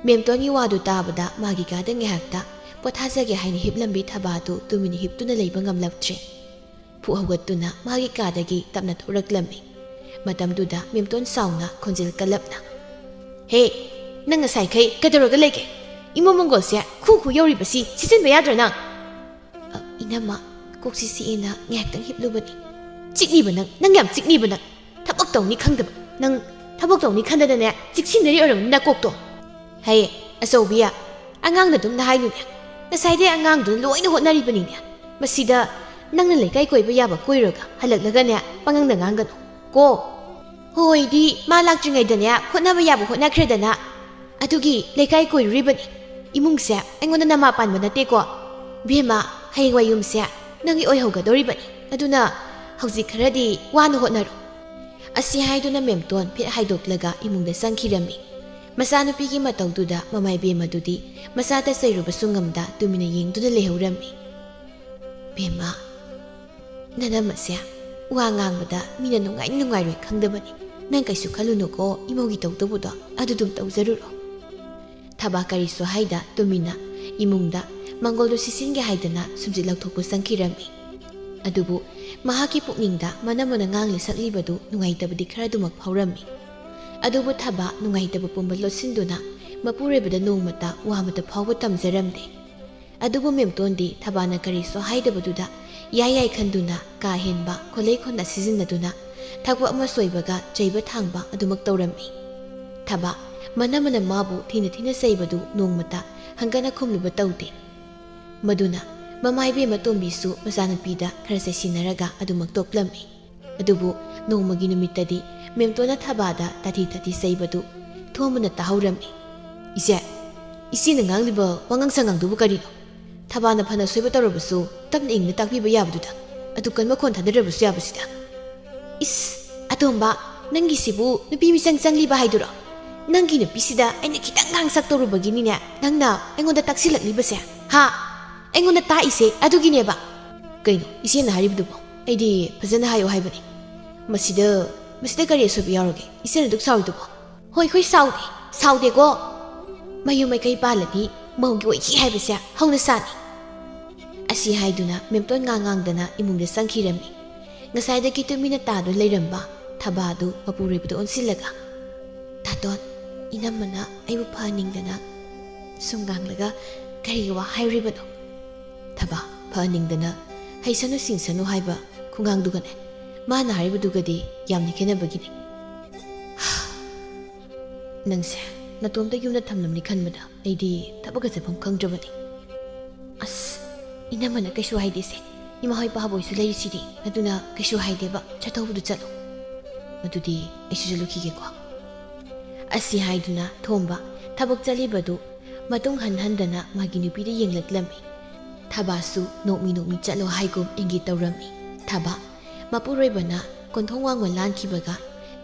ꯃꯦꯝꯇꯣꯟꯒꯤ ꯋꯥꯗꯨ ꯇꯥꯕꯗ ꯃꯥꯒꯤ ꯀꯥꯗ ꯉꯥꯏꯍꯥꯛꯇ ꯄꯣꯊꯥꯖꯒꯦ ꯍꯥꯏꯅ ꯍꯤꯞꯂꯝꯕꯤ ꯊꯕꯥꯗꯨ ꯇꯨꯃꯤꯟꯅ ꯍꯤꯞꯇꯨꯅ ꯂꯩꯕ ꯉꯝꯂꯛꯇ꯭ꯔꯦ꯫ ꯐꯨꯛ ꯍꯧꯒꯠꯇꯨꯅ ꯃꯥꯒꯤ ꯀꯥꯗꯒꯤ ꯇꯞꯅ ꯊꯣꯔꯛꯂꯝꯃꯤ꯫ ꯃꯇꯝꯗꯨꯗ ꯃꯦꯝꯇꯣꯟ ꯆꯥꯎꯅ ꯈꯣꯟꯖꯦꯜ ꯀꯜꯂꯞꯅ, "ꯍꯦ, ꯅꯪ ꯉꯁꯥꯏꯈꯩ ꯀꯩꯗꯧꯔꯒ ꯂꯩꯒꯦ? ꯏꯃꯣ ꯃꯪꯒꯣꯜꯁꯦ ꯈꯨ ꯈꯨ ꯌꯧꯔꯤꯕꯁꯤ ꯁꯤꯖꯤꯟꯕ ꯌꯥꯗ꯭ꯔꯣ ꯅꯪ?" "ꯑ, ꯏꯅꯝꯃ, ꯀꯣꯛꯁꯤ ꯆꯤꯛꯑꯦꯅ ꯉꯥꯏꯍꯥꯛꯇꯪ ꯍꯤꯞꯂꯨꯕꯅꯤ꯫" "ꯆꯤꯛꯅꯤꯕ ꯅꯪ, ꯅꯪ ꯌꯥꯝ ꯆꯤꯛꯅꯤꯕ ꯅꯪ꯫ ꯊꯕꯛ ꯇꯧꯅꯤ ꯈꯪꯗꯕ꯫ ꯅꯪ ꯊꯕꯛ ꯇꯧꯅꯤ ꯈꯟꯗꯅꯅꯦ ꯆꯤꯛꯁꯤꯟꯅꯔꯤ ꯑꯣꯏꯔꯝꯅꯤ ꯅꯀꯣꯛꯇꯣ꯫" "ꯍꯦ, ꯑꯆꯧꯕꯤ, ꯑꯉꯥꯡꯅ ꯑꯗꯨꯝꯅ ꯍꯥꯏꯅꯨꯅꯦ꯫ ꯉꯁꯥꯏꯗꯩ ꯑꯉꯥꯡꯗꯨꯅ ꯂꯣꯏꯅ ꯍꯣꯠꯅꯔꯤꯕꯅꯤꯅꯦ꯫ ꯃꯁꯤꯗ ꯅꯪꯅ ꯂꯩꯀꯥꯏ ꯀꯣꯏꯕ ꯌꯥꯕ ꯀꯣꯏꯔꯒ ꯍꯜꯂꯛꯂꯒꯅꯦ, ꯄꯉꯥꯡꯗ ꯉꯥꯡꯒꯅꯨ ꯀꯣ꯫ ꯍꯣꯏꯗꯤ ꯃꯥ ꯂꯥꯛꯇ꯭ꯔꯤꯉꯩꯗꯅꯦ, ꯍꯣꯠꯅꯕ ꯌꯥꯕ ꯍꯣꯠꯅꯈ꯭ꯔꯦꯗꯅ꯫ ꯑꯗꯨꯒꯤ ꯂꯩꯀꯥꯏ ꯀꯣꯏꯔꯨꯔꯤꯕꯅꯤ꯫ ꯏꯃꯨꯡꯁꯦ ꯑꯩꯉꯣꯟꯗ ꯅꯃꯥ ꯄꯥꯟꯕ ꯅꯠꯇꯦꯀꯣ꯫ ꯕꯦꯝꯃ, ꯍꯌꯦꯡꯋꯥꯏ ꯌꯨꯝꯁꯦ ꯅꯪꯒꯤ ꯑꯣꯏꯍꯧꯒꯗꯧꯔꯤꯕꯅꯤ꯫ ꯑꯗꯨꯅ ꯍꯧꯖꯤꯛ ꯈꯔꯗꯤ ꯋꯥꯅ ꯍꯣꯠꯅꯔꯣ꯫ ꯑꯁꯤ ꯍꯥꯏꯗꯨꯅ ꯃꯦꯝꯇꯣꯟ ꯐꯤꯠ ꯍꯥꯏꯗꯣꯛꯂꯒ ꯏꯃꯨꯡꯗ ꯆꯪꯈꯤꯔꯝꯃꯤ꯫ ꯃꯆꯥꯅꯨꯄꯤꯒꯤ ꯃꯇꯧꯗꯨꯗ ꯃꯃꯥꯏ ꯕꯦꯝꯃꯗꯨꯗꯤ ꯃꯆꯥꯗ ꯆꯩꯔꯨꯕꯁꯨ ꯉꯝꯗ ꯇꯨꯃꯤꯟꯅ ꯌꯦꯡꯗꯨꯅ ꯂꯩꯍꯧꯔꯝꯃꯤ꯫ ꯕꯦꯝꯃ, ꯅꯅꯝꯃꯁꯦ ꯋꯥ ꯉꯥꯡꯕꯗ ꯃꯤꯅ ꯅꯨꯡꯉꯥꯏ ꯅꯨꯡꯉꯥꯏꯔꯣꯏ ꯈꯪꯗꯕꯅꯤ꯫ ꯅꯪ ꯀꯩꯁꯨ ꯈꯜꯂꯨꯅꯨꯀꯣ, ꯏꯃꯧꯒꯤ ꯇꯧꯗꯧꯕꯗꯣ ꯑꯗꯨꯗꯨꯝ ꯇꯧꯖꯔꯨꯔꯣ꯫ ꯊꯕꯥ ꯀꯔꯤꯁꯨ ꯍꯥꯏꯗ ꯇꯨꯃꯤꯟꯅ ꯏꯃꯨꯡꯗ ꯃꯪꯒꯣꯜꯗꯨ ꯁꯤꯠꯆꯤꯟꯒꯦ ꯍꯥꯏꯗꯅ ꯁꯨꯝꯖꯤꯠ ꯂꯧꯊꯣꯛꯄ ꯆꯪꯈꯤꯔꯝꯃꯤ꯫ ꯑꯗꯨꯕꯨ ꯃꯍꯥꯛꯀꯤ ꯄꯨꯛꯅꯤꯡꯗ ꯃꯅꯝ ꯃꯅ ꯉꯥꯡꯂꯤ ꯁꯛꯂꯤꯕꯗꯨ ꯅꯨꯡꯉꯥꯏꯇꯕꯗꯤ ꯈꯔꯗꯨꯃꯛ ꯐꯥꯎꯔꯝꯃꯤ꯫ ꯑꯗꯨꯕꯨ ꯊꯕꯥ ꯅꯨꯡꯉꯥꯏꯇꯕ ꯄꯨꯝꯕ ꯂꯣꯠꯁꯤꯟꯗꯨꯅ ꯃꯄꯨꯔꯣꯏꯕꯗ ꯅꯣꯡꯃꯇ ꯋꯥ ꯑꯃꯇ ꯐꯥꯎꯕ ꯇꯝꯖꯔꯝꯗꯦ꯫ ꯑꯗꯨꯕꯨ ꯃꯦꯝꯇꯣꯟꯗꯤ ꯊꯕꯥꯅ ꯀꯔꯤꯁꯨ ꯍꯥꯏꯗꯕꯗꯨꯗ ꯌꯥꯏ ꯌꯥꯏ ꯈꯟꯗꯨꯅ ꯀꯥ ꯍꯦꯟꯕ ꯈꯣꯂꯩ ꯈꯣꯟꯗ ꯁꯤꯖꯤꯟꯅꯗꯨꯅ ꯊꯕꯛ ꯑꯃ ꯁꯣꯏꯕꯒ ꯆꯩꯕ ꯊꯥꯡꯕ ꯑꯗꯨꯃꯛ ꯇꯧꯔꯝꯃꯤ꯫ ꯊꯕꯥ ꯃꯅꯝ ꯃꯅ ꯃꯥꯕꯨ ꯊꯤꯅ ꯊꯤꯅ ꯆꯩꯕꯗꯨ ꯅꯣꯡꯃꯇ ꯍꯪꯒꯠꯅ ꯈꯨꯝꯂꯨꯕ ꯇꯧꯗꯦ꯫ ꯃꯗꯨꯅ ꯃꯃꯥ ꯏꯕꯦꯝꯃ ꯇꯣꯝꯕꯤꯁꯨ ꯃꯆꯥꯅꯨꯄꯤꯗ ꯈꯔ ꯆꯩꯁꯤꯟꯅꯔꯒ ꯑꯗꯨꯃꯛ ꯇꯣꯛꯂꯝꯃꯤ꯫ ꯑꯗꯨꯕꯨ ꯅꯣꯡꯃꯒꯤ ꯅꯨꯃꯤꯠꯇꯗꯤ ꯃꯦꯝꯇꯣꯟꯅ ꯊꯕꯥꯗ ꯇꯥꯊꯤ ꯇꯥꯊꯤ ꯆꯩꯕꯗꯨ ꯊꯣꯝꯕꯅ ꯇꯥꯍꯧꯔꯝꯃꯤ꯫ "ꯏꯆꯦ, ꯏꯆꯦꯅ ꯉꯥꯡꯂꯤꯕ ꯋꯥꯉꯥꯡ ꯁꯉꯥꯡꯗꯨꯕꯨ ꯀꯔꯤꯅꯣ? ꯊꯕꯥꯅ ꯐꯅ ꯁꯣꯏꯕ ꯇꯧꯔꯕꯁꯨ ꯇꯞꯅ ꯏꯪꯅ ꯇꯥꯛꯄꯤꯕ ꯌꯥꯕꯗꯨꯗ, ꯑꯗꯨ ꯀꯟꯕ ꯈꯣꯟ ꯊꯥꯗꯔꯕꯁꯨ ꯌꯥꯕꯁꯤꯗ?" "ꯏꯁ, ꯑꯇꯣꯝꯕ, ꯅꯪꯒꯤꯁꯤꯕꯨ ꯅꯨꯄꯤ ꯃꯤꯆꯪ ꯆꯪꯂꯤꯕ ꯍꯥꯏꯗꯨꯔꯣ? ꯅꯪꯒꯤ ꯅꯨꯄꯤꯁꯤꯗ ꯑꯩꯅ ꯈꯤꯇꯪ ꯉꯥꯡ ꯁꯛ ꯇꯧꯔꯨꯕꯒꯤꯅꯤꯅꯦ ꯅꯪꯅ ꯑꯩꯉꯣꯟꯗ ꯇꯥꯛꯁꯤꯜꯂꯛꯂꯤꯕꯁꯦ, ꯍꯥ? ꯑꯩꯉꯣꯟꯗ ꯇꯥꯛꯏꯁꯦ ꯑꯗꯨꯒꯤꯅꯦꯕ?" "ꯀꯩꯅꯣ ꯏꯆꯦꯅ ꯍꯥꯏꯔꯤꯕꯗꯨꯕꯣ? ꯑꯩꯗꯤ ꯐꯖꯅ ꯍꯥꯏꯌꯣ ꯍꯥꯏꯕꯅꯤ꯫ ꯃꯁꯤꯗ, ꯃꯁꯤꯗ ꯀꯔꯤ ꯑꯁꯣꯏꯕ ꯌꯥꯎꯔꯒꯦ? ꯏꯆꯦꯅ ꯑꯗꯨꯛ ꯁꯥꯎꯔꯤꯗꯨꯕꯣ?" "ꯍꯣꯏ, ꯍꯣꯏ, ꯁꯥꯎꯗꯦ, ꯁꯥꯎꯗꯦꯀꯣ꯫ ꯃꯌꯨꯝ ꯃꯀꯩ ꯄꯥꯜꯂꯗꯤ ꯃꯧꯒꯤ ꯑꯣꯏꯈꯤ ꯍꯥꯏꯕꯁꯦ ꯍꯧꯅ ꯁꯥꯅꯤ꯫" ꯑꯁꯤ ꯍꯥꯏꯗꯨꯅ ꯃꯦꯝꯇꯣꯟ ꯉꯥꯡ ꯉꯥꯡꯗꯅ ꯏꯃꯨꯡꯗ ꯆꯪꯈꯤꯔꯝꯃꯤ꯫ ꯉꯁꯥꯏꯗꯒꯤ ꯇꯨꯃꯤꯟꯅ ꯇꯥꯗꯨꯅ ꯂꯩꯔꯝꯕ ꯊꯕꯥꯗꯨ ꯃꯄꯨꯔꯣꯏꯕꯗ ꯑꯣꯟꯁꯤꯜꯂꯒ, "ꯇꯥꯇꯣꯟ, ꯏꯅꯝꯃꯅ ꯑꯩꯕꯨ ꯐꯍꯟꯅꯤꯡꯗꯅ ꯁꯨꯝ ꯉꯥꯡꯂꯒ ꯀꯔꯤꯒꯤ ꯋꯥ ꯍꯥꯏꯔꯤꯕꯅꯣ?" ꯊꯕꯥ ꯐꯍꯟꯅꯤꯡꯗꯅ ꯍꯩꯁꯅꯨ ꯁꯤꯡꯁꯅꯨ ꯍꯥꯏꯕ ꯈꯨꯉꯥꯡꯗꯨꯒꯅꯦ, ꯃꯥꯅ ꯍꯥꯏꯔꯤꯕꯗꯨꯒꯗꯤ ꯌꯥꯝꯅ ꯈꯦꯠꯅꯕꯒꯤꯅꯤ꯫ "ꯅꯪꯁꯦ ꯅꯇꯣꯝꯇ ꯌꯨꯝꯗ ꯊꯝꯂꯝꯅꯤ ꯈꯟꯕꯗ ꯑꯩꯗꯤ ꯊꯕꯛꯀ ꯆꯠꯐꯝ ꯈꯪꯗ꯭ꯔꯕꯅꯤ꯫ ꯑꯁ, "ꯏꯅꯝꯃꯅ ꯀꯩꯁꯨ ꯍꯥꯏꯗꯦꯁꯦ, ꯏꯃꯥ ꯍꯣꯏ ꯄꯥꯕ ꯍꯣꯏꯁꯨ ꯂꯩꯔꯤꯁꯤꯗꯤ, ꯑꯗꯨꯅ ꯀꯩꯁꯨ ꯍꯥꯏꯗꯦꯕ, ꯆꯠꯊꯧꯕꯗꯨ ꯆꯠꯂꯣ꯫ ꯑꯗꯨꯗꯤ ꯑꯩꯁꯨ ꯆꯠꯂꯨꯈꯤꯒꯦꯀꯣ"꯫ ꯑꯁꯤ ꯍꯥꯏꯗꯨꯅ ꯊꯣꯝꯕ ꯊꯕꯛ ꯆꯠꯂꯤꯕꯗꯨ ꯃꯇꯨꯡ ꯍꯟ ꯍꯟꯗꯅ ꯃꯥꯒꯤ ꯅꯨꯄꯤꯗ ꯌꯦꯡꯂꯛꯂꯝꯃꯤ꯫ ꯊꯕꯥꯁꯨ ꯅꯣꯛꯃꯤ ꯅꯣꯛꯃꯤ ꯆꯠꯂꯣ ꯍꯥꯏꯒꯨꯝ ꯏꯪꯒꯤꯠ ꯇꯧꯔꯝꯃꯤ꯫ ꯊꯕꯥ, ꯃꯄꯨꯔꯣꯏꯕꯅ ꯀꯣꯟꯊꯣꯡ ꯋꯥꯡꯃ ꯂꯥꯟꯈꯤꯕꯒ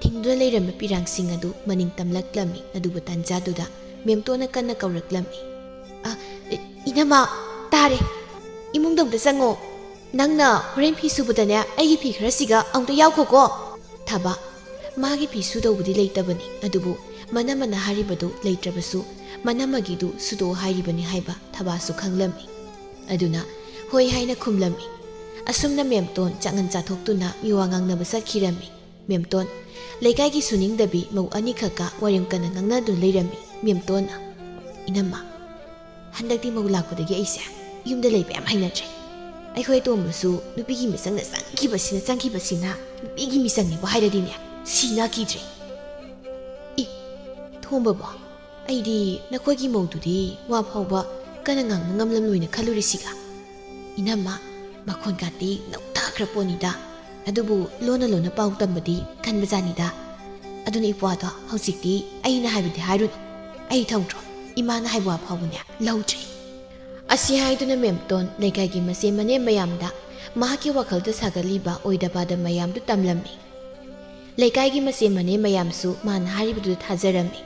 ꯊꯤꯡꯗꯨꯅ ꯂꯩꯔꯝꯕ ꯄꯤꯔꯥꯡꯁꯤꯡ ꯑꯗꯨ ꯃꯅꯤꯡ ꯇꯝꯂꯛꯂꯝꯃꯤ꯫ ꯑꯗꯨꯕꯨ ꯇꯥꯟꯖꯥꯗꯨꯗ ꯃꯦꯝꯇꯣꯟꯅ ꯀꯟꯅ ꯀꯧꯔꯛꯂꯝꯃꯤ꯫ "ꯑ, ꯏ-, ꯏꯅꯝꯃ, ꯇꯥꯔꯦ꯫ ꯏꯃꯨꯡꯗ ꯑꯝꯇ ꯆꯪꯉꯣ꯫ ꯅꯪꯅ ꯍꯣꯔꯦꯟ ꯐꯤ ꯁꯨꯕꯗꯅꯦ, ꯑꯩꯒꯤ ꯐꯤ ꯈꯔꯁꯤꯒ ꯑꯃꯨꯛꯇ ꯌꯥꯎꯈꯣꯀꯣ"꯫ ꯊꯕꯥ, ꯃꯥꯒꯤ ꯐꯤ ꯁꯨꯗꯧꯕꯗꯤ ꯂꯩꯇꯕꯅꯤ, ꯑꯗꯨꯕꯨ ꯃꯅꯝꯃꯅ ꯍꯥꯏꯔꯤꯕꯗꯨ ꯂꯩꯇ꯭ꯔꯕꯁꯨ ꯃꯅꯝꯃꯒꯤꯗꯨ ꯁꯨꯗꯣꯛꯑꯣ ꯍꯥꯏꯔꯤꯕꯅꯤ ꯍꯥꯏꯕ ꯊꯕꯥꯁꯨ ꯈꯪꯂꯝꯃꯤ꯫ ꯑꯗꯨꯅ ꯍꯣꯏ ꯍꯥꯏꯅ ꯈꯨꯝꯂꯝꯃꯤ꯫ ꯑꯁꯨꯝꯅ ꯃꯦꯝꯇꯣꯟ ꯆꯥꯛꯉꯟ ꯆꯥꯊꯣꯛꯇꯨꯅ ꯃꯤꯋꯥ ꯉꯥꯡꯅꯕ ꯆꯠꯈꯤꯔꯝꯃꯤ꯫ ꯃꯦꯝꯇꯣꯟ, ꯂꯩꯀꯥꯏꯒꯤ ꯁꯨꯅꯤꯡꯗꯕꯤ ꯃꯧ ꯑꯅꯤꯈꯛꯀ ꯋꯥꯔꯦꯝ ꯀꯟꯅ ꯉꯥꯡꯅꯗꯨꯅ ꯂꯩꯔꯝꯃꯤ꯫ ꯃꯦꯝꯇꯣꯟꯅ, "ꯏꯅꯝꯃ, ꯍꯟꯗꯛꯇꯤ ꯃꯧ ꯂꯥꯛꯄꯗꯒꯤ ꯑꯩꯁꯦ ꯌꯨꯝꯗ ꯂꯩꯕ ꯌꯥꯝ ꯍꯩꯅꯗ꯭ꯔꯦ꯫ ꯑꯩꯈꯣꯏ ꯑꯇꯣꯝꯕꯁꯨ ꯅꯨꯄꯤꯒꯤ ꯃꯤꯆꯪꯗ ꯆꯪꯈꯤꯕꯁꯤꯅ, ꯆꯪꯈꯤꯕꯁꯤꯅ, ꯅꯨꯄꯤꯒꯤ ꯃꯤꯆꯪꯅꯦꯕꯨ ꯍꯥꯏꯔꯗꯤꯅꯦ, ꯁꯤ ꯅꯥꯈꯤꯗ꯭ꯔꯦ"꯫ "ꯏ, ꯊꯣꯝꯕꯕꯣ, ꯑꯩꯗꯤ ꯅꯈꯣꯏꯒꯤ ꯃꯧꯗꯨꯗꯤ ꯋꯥ ꯐꯥꯎꯕ ꯀꯟꯅ ꯉꯥꯡꯕ ꯉꯝꯂꯝꯂꯣꯏꯅ ꯈꯜꯂꯨꯔꯤꯁꯤꯒ"꯫ "ꯏꯅꯝꯃ, ꯃꯈꯣꯟ ꯀꯥꯇꯤ ꯅꯧꯊꯈ꯭ꯔ ꯄꯣꯠꯅꯤꯗ, ꯑꯗꯨꯕꯨ ꯂꯣꯟꯅ ꯂꯣꯟꯅ ꯄꯥꯎ ꯇꯝꯕꯗꯤ ꯀꯟꯕꯖꯥꯠꯅꯤꯗ꯫ ꯑꯗꯨꯅ ꯏꯄ꯭ꯋꯥꯗꯣ ꯍꯧꯖꯤꯛꯇꯤ ꯑꯩꯅ ꯍꯥꯏꯕꯗꯤ ꯍꯥꯏꯔꯨꯅꯨ, ꯑꯩ ꯊꯧꯗ꯭ꯔꯣ, ꯏꯃꯥꯅ ꯍꯥꯏꯕ ꯋꯥ ꯐꯥꯎꯕꯅꯦ ꯂꯧꯗ꯭ꯔꯦ"꯫ ꯑꯁꯤ ꯍꯥꯏꯗꯨꯅ ꯃꯦꯝꯇꯣꯟ ꯂꯩꯀꯥꯏꯒꯤ ꯃꯆꯦ ꯃꯅꯦ ꯃꯌꯥꯝꯗ ꯃꯍꯥꯛꯀꯤ ꯋꯥꯈꯜꯗ ꯁꯥꯒꯠꯂꯤꯕ ꯑꯣꯏꯗ ꯄꯥꯗ ꯃꯌꯥꯝꯗꯨ ꯇꯝꯂꯝꯃꯤ꯫ ꯂꯩꯀꯥꯏꯒꯤ ꯃꯆꯦ ꯃꯅꯦ ꯃꯌꯥꯝꯁꯨ ꯃꯥꯅ ꯍꯥꯏꯔꯤꯕꯗꯨꯗ ꯊꯥꯖꯔꯝꯃꯤ꯫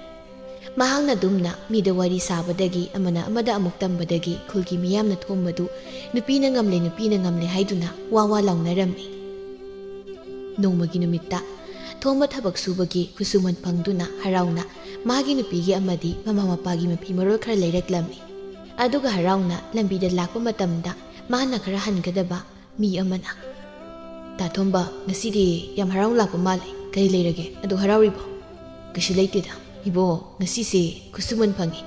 ꯃꯍꯥꯛꯅ ꯑꯗꯨꯝꯅ ꯃꯤꯗ ꯋꯥꯔꯤ ꯁꯥꯕꯗꯒꯤ, ꯑꯃꯅ ꯑꯃꯗ ꯑꯃꯨꯛ ꯇꯝꯕꯗꯒꯤ ꯈꯨꯜꯒꯤ ꯃꯤꯌꯥꯝꯅ ꯊꯣꯝꯕꯗꯨ ꯅꯨꯄꯤꯅ ꯉꯝꯂꯦ, ꯅꯨꯄꯤꯅ ꯉꯝꯂꯦ ꯍꯥꯏꯗꯨꯅ ꯋꯥ ꯋꯥ ꯂꯥꯎꯅꯔꯝꯃꯤ꯫ ꯅꯣꯡꯃꯒꯤ ꯅꯨꯃꯤꯠꯇ ꯊꯣꯝꯕ ꯊꯕꯛ ꯁꯨꯕꯒꯤ ꯈꯨꯠꯁꯨꯃꯟ ꯐꯪꯗꯨꯅ ꯍꯔꯥꯎꯅ ꯃꯥꯒꯤ ꯅꯨꯄꯤꯒꯤ ꯑꯃꯗꯤ ꯃꯃꯥ ꯃꯄꯥꯒꯤ ꯃꯐꯤ ꯃꯔꯣꯜ ꯈꯔ ꯂꯩꯔꯛꯂꯝꯃꯤ꯫ ꯑꯗꯨꯒ ꯍꯔꯥꯎꯅ ꯂꯝꯕꯤꯗ ꯂꯥꯛꯄ ꯃꯇꯝꯗ ꯃꯥꯅ ꯈꯔ ꯍꯟꯒꯗꯕ ꯃꯤ ꯑꯃꯅ, "ꯇꯥ ꯊꯣꯝꯕ, ꯉꯁꯤꯗꯤ ꯌꯥꯝ ꯍꯔꯥꯎ ꯂꯥꯛꯄ ꯃꯥꯜꯂꯦ꯫ ꯀꯔꯤ ꯂꯩꯔꯒꯦ? ꯑꯗꯨ ꯍꯔꯥꯎꯔꯤꯕꯣ?" "ꯀꯩꯁꯨ ꯂꯩꯇꯦꯗ꯫ ꯏꯕꯣ, ꯉꯁꯤꯁꯦ ꯈꯨꯠꯁꯨꯃꯟ ꯐꯪꯉꯤ꯫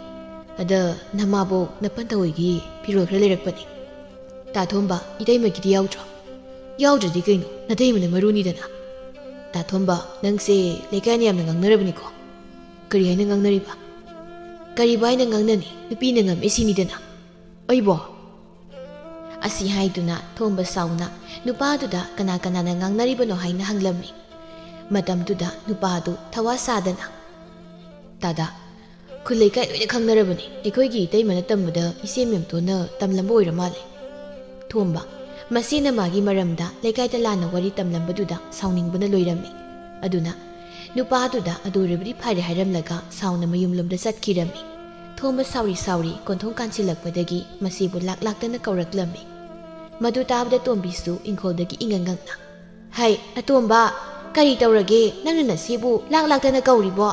ꯑꯗ ꯅꯃꯥꯕꯣꯛ ꯅꯄꯟꯊꯧ ꯍꯣꯏꯒꯤ ꯐꯤꯔꯣꯜ ꯈꯔ ꯂꯩꯔꯛꯄꯅꯤ"꯫ "ꯇꯥ ꯊꯣꯝꯕ, ꯏꯇꯩꯃꯒꯤꯗꯤ ꯌꯥꯎꯗ꯭ꯔꯣ?" "ꯌꯥꯎꯗ꯭ꯔꯗꯤ ꯀꯩꯅꯣ? ꯅꯇꯩꯃꯅ ꯃꯔꯨꯅꯤꯗꯅ"꯫ "ꯇꯥ ꯊꯣꯝꯕ, ꯅꯪꯁꯦ ꯂꯩꯀꯥꯏꯅ ꯌꯥꯝꯅ ꯉꯥꯡꯅꯔꯕꯅꯤꯀꯣ"꯫ "ꯀꯔꯤ ꯍꯥꯏꯅ ꯉꯥꯡꯅꯔꯤꯕ?" "ꯀꯔꯤꯕꯨ ꯍꯥꯏꯅ ꯉꯥꯡꯅꯅꯤ? ꯅꯨꯄꯤꯅ ꯉꯝꯃꯦ ꯁꯤꯅꯤꯗꯅ"꯫ "ꯑꯩꯕꯣ?" ꯑꯁꯤ ꯍꯥꯏꯗꯨꯅ ꯊꯣꯝꯕ ꯁꯥꯎꯅ ꯅꯨꯄꯥꯗꯨꯗ ꯀꯅꯥ ꯀꯅꯥꯅ ꯉꯥꯡꯅꯔꯤꯕꯅꯣ ꯍꯥꯏꯅ ꯍꯪꯂꯝꯃꯤ꯫ ꯃꯇꯝꯗꯨꯗ ꯅꯨꯄꯥꯗꯨ ꯊꯋꯥ ꯁꯥꯗꯅ, "ꯇꯥꯗꯥ, ꯈꯨꯜ ꯂꯩꯀꯥꯏ ꯂꯣꯏꯅ ꯈꯪꯅꯔꯕꯅꯤ꯫ ꯑꯩꯈꯣꯏꯒꯤ ꯏꯇꯩꯃꯅ ꯇꯝꯕꯗ ꯏꯆꯦ ꯃꯦꯝꯇꯣꯟꯅ ꯇꯝꯂꯝꯕ ꯑꯣꯏꯔ ꯃꯥꯜꯂꯦ"꯫ ꯊꯣꯝꯕ, ꯃꯁꯤꯅ ꯃꯥꯒꯤ ꯃꯔꯝꯗ ꯂꯩꯀꯥꯏꯗ ꯂꯥꯟꯅ ꯋꯥꯔꯤ ꯇꯝꯂꯝꯕꯗꯨꯗ ꯁꯥꯎꯅꯤꯡꯕꯅ ꯂꯣꯏꯔꯝꯃꯤ꯫ ꯑꯗꯨꯅ ꯅꯨꯄꯥꯗꯨꯗ "ꯑꯗꯨ ꯑꯣꯏꯔꯕꯗꯤ ꯐꯔꯦ" ꯍꯥꯏꯔꯝꯂꯒ ꯁꯥꯎꯅ ꯃꯌꯨꯝꯂꯣꯝꯗ ꯆꯠꯈꯤꯔꯝꯃꯤ꯫ ꯊꯣꯝꯕ ꯁꯥꯎꯔꯤ ꯁꯥꯎꯔꯤ ꯀꯣꯟꯊꯣꯡ ꯀꯥꯟꯁꯤꯜꯂꯛꯄꯗꯒꯤ ꯃꯁꯤꯕꯨ ꯂꯥꯛ ꯂꯥꯛꯇꯅ ꯀꯧꯔꯛꯂꯝꯃꯤ꯫ ꯃꯗꯨ ꯇꯥꯕꯗ ꯇꯣꯝꯕꯤꯁꯨ ꯏꯪꯈꯣꯜꯗꯒꯤ ꯏꯉꯪ ꯉꯛꯅ, "ꯍꯩ, ꯑꯇꯣꯝꯕ, ꯀꯔꯤ ꯇꯧꯔꯒꯦ? ꯅꯪꯅ ꯅꯆꯦꯕꯨ ꯂꯥꯛ ꯂꯥꯛꯇꯅ ꯀꯧꯔꯤꯕꯣ?"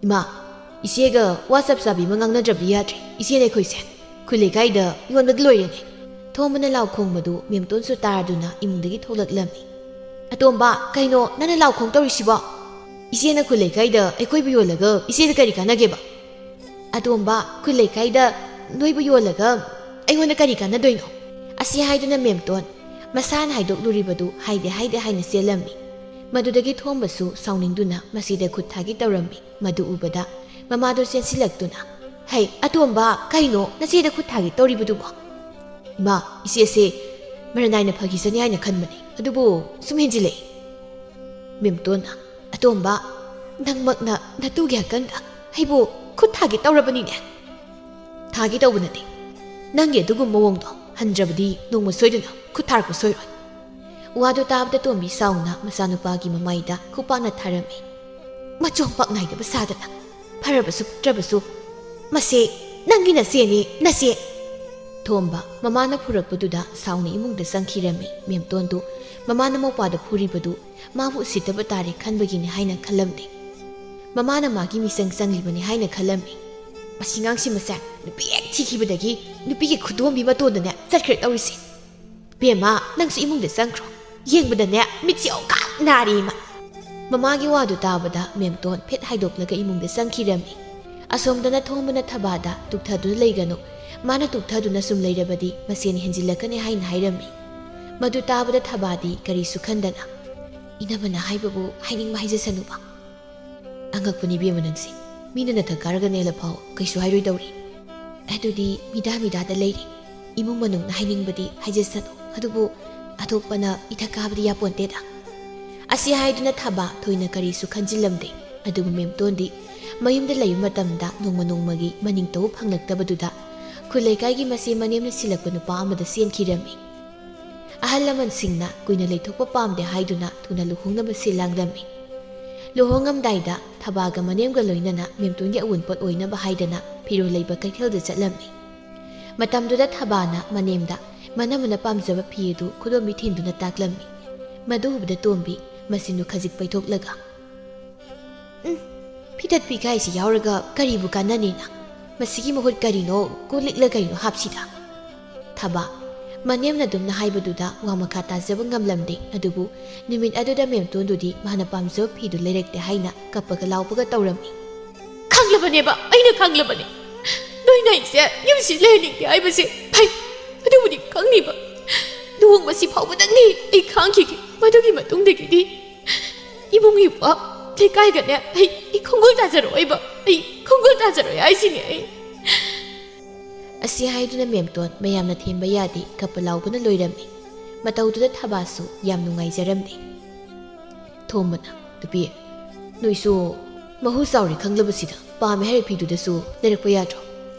"ꯏꯃꯥ, ꯏꯆꯦꯒ ꯋꯥ ꯆꯞ ꯆꯥꯕꯤ ꯑꯃ ꯉꯥꯡꯅꯗ꯭ꯔꯕꯗꯤ ꯌꯥꯗ꯭ꯔꯦ꯫ ꯏꯆꯦꯅ ꯑꯩꯈꯣꯏꯁꯦ ꯈꯨꯜ ꯂꯩꯀꯥꯏꯗ ꯌꯣꯟꯕꯗ ꯂꯣꯏꯔꯦꯅꯦ"꯫ ꯊꯣꯝꯕꯅ ꯂꯥꯎ ꯈꯣꯡꯕꯗꯨ ꯃꯦꯝꯇꯣꯟꯁꯨ ꯇꯥꯔꯗꯨꯅ ꯏꯃꯨꯡꯗꯒꯤ ꯊꯣꯛꯂꯛꯂꯝꯃꯤ꯫ "ꯑꯇꯣꯝꯕ, ꯀꯩꯅꯣ ꯅꯪꯅ ꯂꯥꯎ ꯈꯣꯡ ꯇꯧꯔꯤꯁꯤꯕꯣ? ꯏꯆꯦꯅ ꯈꯨꯜ ꯂꯩꯀꯥꯏꯗ ꯑꯩꯈꯣꯏꯕꯨ ꯌꯣꯜꯂꯒ ꯏꯆꯦꯗ ꯀꯔꯤ ꯀꯥꯟꯅꯒꯦꯕ?" "ꯑꯇꯣꯝꯕ, ꯈꯨꯜ ꯂꯩꯀꯥꯏꯗ ꯅꯣꯏꯕꯨ ꯌꯣꯜꯂꯒ ꯑꯩꯉꯣꯟꯗ ꯀꯔꯤ ꯀꯥꯟꯅꯗꯣꯏꯅꯣ?" ꯑꯁꯤ ꯍꯥꯏꯗꯨꯅ ꯃꯦꯝꯇꯣꯟ ꯃꯁꯥꯅ ꯍꯥꯏꯗꯣꯛꯂꯨꯔꯤꯕꯗꯨ ꯍꯥꯏꯗꯦ ꯍꯥꯏꯗꯦ ꯍꯥꯏꯅ ꯆꯦꯜꯂꯝꯃꯤ꯫ ꯃꯗꯨꯗꯒꯤ ꯊꯣꯝꯕꯁꯨ ꯁꯥꯎꯅꯤꯡꯗꯨꯅ ꯃꯁꯤꯗ ꯈꯨꯠ ꯊꯥꯒꯦ ꯇꯧꯔꯝꯃꯤ꯫ ꯃꯗꯨ ꯎꯕꯗ ꯃꯃꯥꯗꯣ ꯆꯦꯟꯁꯤꯜꯂꯛꯇꯨꯅ, "ꯍꯩ, ꯑꯇꯣꯝꯕ, ꯀꯩꯅꯣ ꯅꯆꯦꯗ ꯈꯨꯠ ꯊꯥꯒꯦ ꯇꯧꯔꯤꯕꯗꯨꯕꯣ?" "ꯏꯃꯥ, ꯏꯆꯦꯁꯦ ꯃꯔꯟ ꯅꯥꯏꯅ ꯐꯈꯤꯁꯅꯤ ꯍꯥꯏꯅ ꯈꯟꯕꯅꯤ, ꯑꯗꯨꯕꯨ ꯁꯨꯝ ꯍꯦꯟꯖꯤꯜꯂꯛꯏ"꯫ ꯃꯦꯝꯇꯣꯟꯅ, "ꯑꯇꯣꯝꯕ, ꯅꯪꯃꯛꯅ ꯅꯇꯨꯒꯤ ꯑꯀꯟꯗ ꯑꯩꯕꯨ ꯈꯨꯠ ꯊꯥꯒꯦ ꯇꯧꯔꯕꯅꯤꯅꯦ"꯫ "ꯊꯥꯒꯦ ꯇꯧꯕ ꯅꯠꯇꯦ, ꯅꯪꯒꯤ ꯑꯗꯨꯒꯨꯝꯕ ꯃꯑꯣꯡꯗꯣ ꯍꯟꯗ꯭ꯔꯕꯗꯤ ꯅꯣꯡꯃ ꯁꯣꯏꯗꯅ ꯈꯨꯠ ꯊꯥꯔꯛꯄ ꯁꯣꯏꯔꯣꯏ"꯫ ꯋꯥꯗꯨ ꯇꯥꯕꯗ ꯇꯣꯝꯕꯤ ꯁꯥꯎꯅ ꯃꯆꯥꯅꯨꯄꯥꯒꯤ ꯃꯃꯥꯏꯗ ꯈꯨꯄꯥꯛꯅ ꯊꯥꯔꯝꯃꯤ꯫ "ꯃꯆꯣꯡ ꯄꯥꯛ ꯅꯥꯏꯗꯕ ꯁꯥꯗꯅ, ꯐꯔꯕꯁꯨ ꯐꯠꯇ꯭ꯔꯕꯁꯨ, ꯃꯁꯦ ꯅꯪꯒꯤ ꯅꯆꯦꯅꯤ, ꯅꯆꯦ!" ꯊꯣꯝꯕ ꯃꯃꯥꯅ ꯐꯨꯔꯛꯄꯗꯨꯗ ꯁꯥꯎꯅ ꯏꯃꯨꯡꯗ ꯆꯪꯈꯤꯔꯝꯃꯤ꯫ ꯃꯦꯝꯇꯣꯟꯗꯨ ꯃꯃꯥꯅ ꯃꯧꯄꯥꯗ ꯐꯨꯔꯤꯕꯗꯨ ꯃꯥꯕꯨ ꯎꯁꯤꯠꯇꯕ ꯇꯥꯔꯦ ꯈꯟꯕꯒꯤꯅꯤ ꯍꯥꯏꯅ ꯈꯜꯂꯝꯗꯦ꯫ ꯃꯃꯥꯅ ꯃꯥꯒꯤ ꯃꯤꯆꯪ ꯆꯪꯂꯤꯕꯅꯤ ꯍꯥꯏꯅ ꯈꯜꯂꯝꯃꯤ꯫ "ꯃꯁꯤ ꯉꯥꯡꯁꯤ ꯃꯁꯦ ꯅꯨꯄꯤ ꯍꯦꯛ ꯊꯤꯈꯤꯕꯗꯒꯤ ꯅꯨꯄꯤꯒꯤ ꯈꯨꯗꯣꯝꯕꯤ ꯃꯇꯣꯟꯗꯅꯦ ꯆꯠꯈ꯭ꯔꯦ ꯇꯧꯔꯤꯁꯦ꯫ ꯕꯦꯝꯃ, ꯅꯪꯁꯨ ꯏꯃꯨꯡꯗ ꯆꯪꯈ꯭ꯔꯣ꯫ ꯌꯦꯡꯕꯗꯅꯦ ꯃꯤꯠꯁꯦ ꯑꯣꯀꯥꯛ ꯅꯥꯔꯦ ꯏꯃꯥ"꯫ ꯃꯃꯥꯒꯤ ꯋꯥꯗꯨ ꯇꯥꯕꯗ ꯃꯦꯝꯇꯣꯟ ꯐꯦꯠ ꯍꯥꯏꯗꯣꯛꯂꯒ ꯏꯃꯨꯡꯗ ꯆꯪꯈꯤꯔꯝꯃꯤ꯫ ꯑꯁꯣꯝꯗꯅ ꯊꯣꯝꯕꯅ ꯊꯕꯥꯗ, "ꯇꯨꯛꯊꯗꯨꯅ ꯂꯩꯒꯅꯨ꯫ ꯃꯥꯅ ꯇꯨꯛꯊꯗꯨꯅ ꯁꯨꯝ ꯂꯩꯔꯕꯗꯤ ꯃꯁꯦꯟ ꯍꯦꯟꯖꯤꯜꯂꯛꯀꯅꯤ" ꯍꯥꯏꯅ ꯍꯥꯏꯔꯝꯃꯤ꯫ ꯃꯗꯨ ꯇꯥꯕꯗ ꯊꯕꯥꯗꯤ ꯀꯔꯤꯁꯨ ꯈꯟꯗꯅ, "ꯏꯅꯝꯃꯅ ꯍꯥꯏꯕꯕꯨ ꯍꯥꯏꯅꯤꯡꯕ ꯍꯥꯏꯖꯁꯅꯨꯕ"꯫ "ꯑꯉꯛꯄꯅꯤ ꯏꯕꯦꯝꯃ ꯅꯪꯁꯦ꯫ ꯃꯤꯅ ꯅꯊꯛ ꯀꯥꯔꯒ ꯅꯦꯜꯂꯐꯥꯎ ꯀꯩꯁꯨ ꯍꯥꯏꯔꯣꯏꯗꯧꯔꯤ꯫ ꯑꯗꯨꯗꯤ ꯃꯤꯗꯥ ꯃꯤꯗꯥꯗ ꯂꯩꯔꯦ꯫ ꯏꯃꯨꯡ ꯃꯅꯨꯡꯅ ꯍꯥꯏꯅꯤꯡꯕꯗꯤ ꯍꯥꯏꯖꯁꯅꯨ, ꯑꯗꯨꯕꯨ ꯑꯇꯣꯞꯄꯅ ꯏꯊꯛ ꯀꯥꯕꯗꯤ ꯌꯥꯄꯣꯟꯇꯦꯗ꯫ ꯑꯁꯤ ꯍꯥꯏꯗꯨꯅ ꯊꯕꯥ ꯊꯣꯏꯅ ꯀꯔꯤꯁꯨ ꯈꯟꯖꯤꯜꯂꯝꯗꯦ꯫ ꯑꯗꯨꯕꯨ ꯃꯦꯝꯇꯣꯟꯗꯤ ꯃꯌꯨꯝꯗ ꯂꯩꯕ ꯃꯇꯝꯗ ꯅꯣꯡꯃ ꯅꯣꯡꯃꯒꯤ ꯃꯅꯤꯡꯇꯧꯕ ꯐꯪꯂꯛꯇꯕꯗꯨꯗ ꯈꯨꯜ ꯂꯩꯀꯥꯏꯒꯤ ꯃꯆꯦ ꯃꯅꯦꯝꯅ ꯁꯤꯜꯂꯛꯄ ꯅꯨꯄꯥ ꯑꯃꯗ ꯆꯦꯟꯈꯤꯔꯝꯃꯤ꯫ ꯑꯍꯜ ꯂꯃꯟꯁꯤꯡꯅ ꯀꯨꯏꯅ ꯂꯩꯊꯣꯛꯄ ꯄꯥꯝꯗꯦ ꯍꯥꯏꯗꯨꯅ ꯊꯨꯅ ꯂꯨꯍꯣꯡꯅꯕ ꯁꯤꯜ ꯂꯥꯡꯂꯝꯃꯤ꯫ ꯂꯨꯍꯣꯡꯉꯝꯗꯥꯏꯗ ꯊꯕꯥꯒ ꯃꯅꯦꯝꯒ ꯂꯣꯏꯅꯅ ꯃꯦꯝꯇꯣꯟꯒꯤ ꯑꯑꯣꯟꯄꯣꯠ ꯑꯣꯏꯅꯕ ꯍꯥꯏꯗꯅ ꯐꯤꯔꯣꯜ ꯂꯩꯕ ꯀꯩꯊꯦꯜꯗ ꯆꯠꯂꯝꯃꯤ꯫ ꯃꯇꯝꯗꯨꯗ ꯊꯕꯥꯅ ꯃꯅꯦꯝꯗ ꯃꯅꯝꯃꯅ ꯄꯥꯝꯖꯕ ꯐꯤ ꯑꯗꯨ ꯈꯨꯗꯣꯝꯕꯤ ꯊꯤꯟꯗꯨꯅ ꯇꯥꯛꯂꯝꯃꯤ꯫ ꯃꯗꯨ ꯎꯕꯗ ꯇꯣꯝꯕꯤ ꯃꯆꯤꯟꯗꯨ ꯈꯖꯤꯛ ꯄꯩꯊꯣꯛꯂꯒ, "ꯎꯝ, ꯐꯤꯊꯠ ꯄꯤꯈꯥꯏꯁꯤ ꯌꯥꯎꯔꯒ ꯀꯔꯤꯕꯨ ꯀꯥꯟꯅꯅꯤꯅ? ꯃꯁꯤꯒꯤ ꯃꯍꯨꯠ ꯀꯔꯤꯅꯣ, ꯀꯣꯜ ꯂꯤꯛꯂ ꯀꯔꯤꯅꯣ ꯍꯥꯞꯁꯤꯗ?" ꯊꯕꯥ ꯃꯅꯦꯝꯅ ꯑꯗꯨꯝꯅ ꯍꯥꯏꯕꯗꯨꯗ ꯋꯥ ꯃꯈꯥ ꯇꯥꯖꯕ ꯉꯝꯂꯝꯗꯦ꯫ ꯑꯗꯨꯕꯨ ꯅꯨꯃꯤꯠ ꯑꯗꯨꯗ ꯃꯦꯝꯇꯣꯟꯗꯨꯗꯤ ꯃꯥꯅ ꯄꯥꯝꯖꯕ ꯐꯤꯗꯨ ꯂꯩꯔꯛꯇꯦ ꯍꯥꯏꯅ ꯀꯞꯄꯒ ꯂꯥꯎꯕꯒ ꯇꯧꯔꯝꯃꯤ꯫ "ꯈꯪꯂꯕꯅꯦꯕ, ꯑꯩꯅ ꯈꯪꯂꯕꯅꯦ꯫ ꯅꯣꯏꯅ ꯑꯩꯁꯦ ꯌꯨꯝꯁꯤ ꯂꯩꯍꯟꯅꯤꯡꯗꯦ ꯍꯥꯏꯕꯁꯦ꯫ ꯐꯩ, ꯑꯗꯨꯕꯨꯗꯤ ꯈꯪꯅꯤꯕ꯫ ꯂꯨꯍꯣꯡꯕꯁꯤ ꯐꯥꯎꯕꯗꯪꯅꯤ ꯑꯩ ꯈꯥꯡꯈꯤꯒꯦ꯫ ꯃꯗꯨꯒꯤ ꯃꯇꯨꯡꯗꯒꯤꯗꯤ ꯏꯃꯨꯡꯒꯤ ꯋꯥ, ꯂꯩꯀꯥꯏꯒꯅꯦ ꯑꯩ, ꯑꯩ ꯈꯣꯡꯒꯨꯜ ꯇꯥꯖꯔꯛꯑꯣꯏꯕ꯫ ꯑꯩ ꯈꯣꯡꯒꯨꯜ ꯇꯥꯖꯔꯣꯏ ꯍꯥꯏꯁꯤꯅꯦ ꯑꯩ꯫" ꯑꯁꯤ ꯍꯥꯏꯗꯨꯅ ꯃꯦꯝꯇꯣꯟ ꯃꯌꯥꯝꯅ ꯊꯦꯝꯕ ꯌꯥꯗꯦ ꯀꯞꯄ ꯂꯥꯎꯕꯅ ꯂꯣꯏꯔꯝꯃꯤ꯫ ꯃꯇꯧꯗꯨꯗ ꯊꯕꯥꯁꯨ ꯌꯥꯝ ꯅꯨꯡꯉꯥꯏꯖꯔꯝꯗꯦ꯫ ꯊꯣꯝꯕꯅ, "ꯅꯨꯄꯤ, ꯅꯣꯏꯁꯨ ꯃꯍꯨ ꯆꯥꯎꯔꯦ ꯈꯪꯂꯕꯁꯤꯗ ꯄꯥꯝꯃꯦ ꯍꯥꯏꯔꯤꯕ ꯐꯤꯗꯨꯗꯁꯨ ꯂꯩꯔꯛꯄ ꯌꯥꯗ꯭ꯔꯣ?"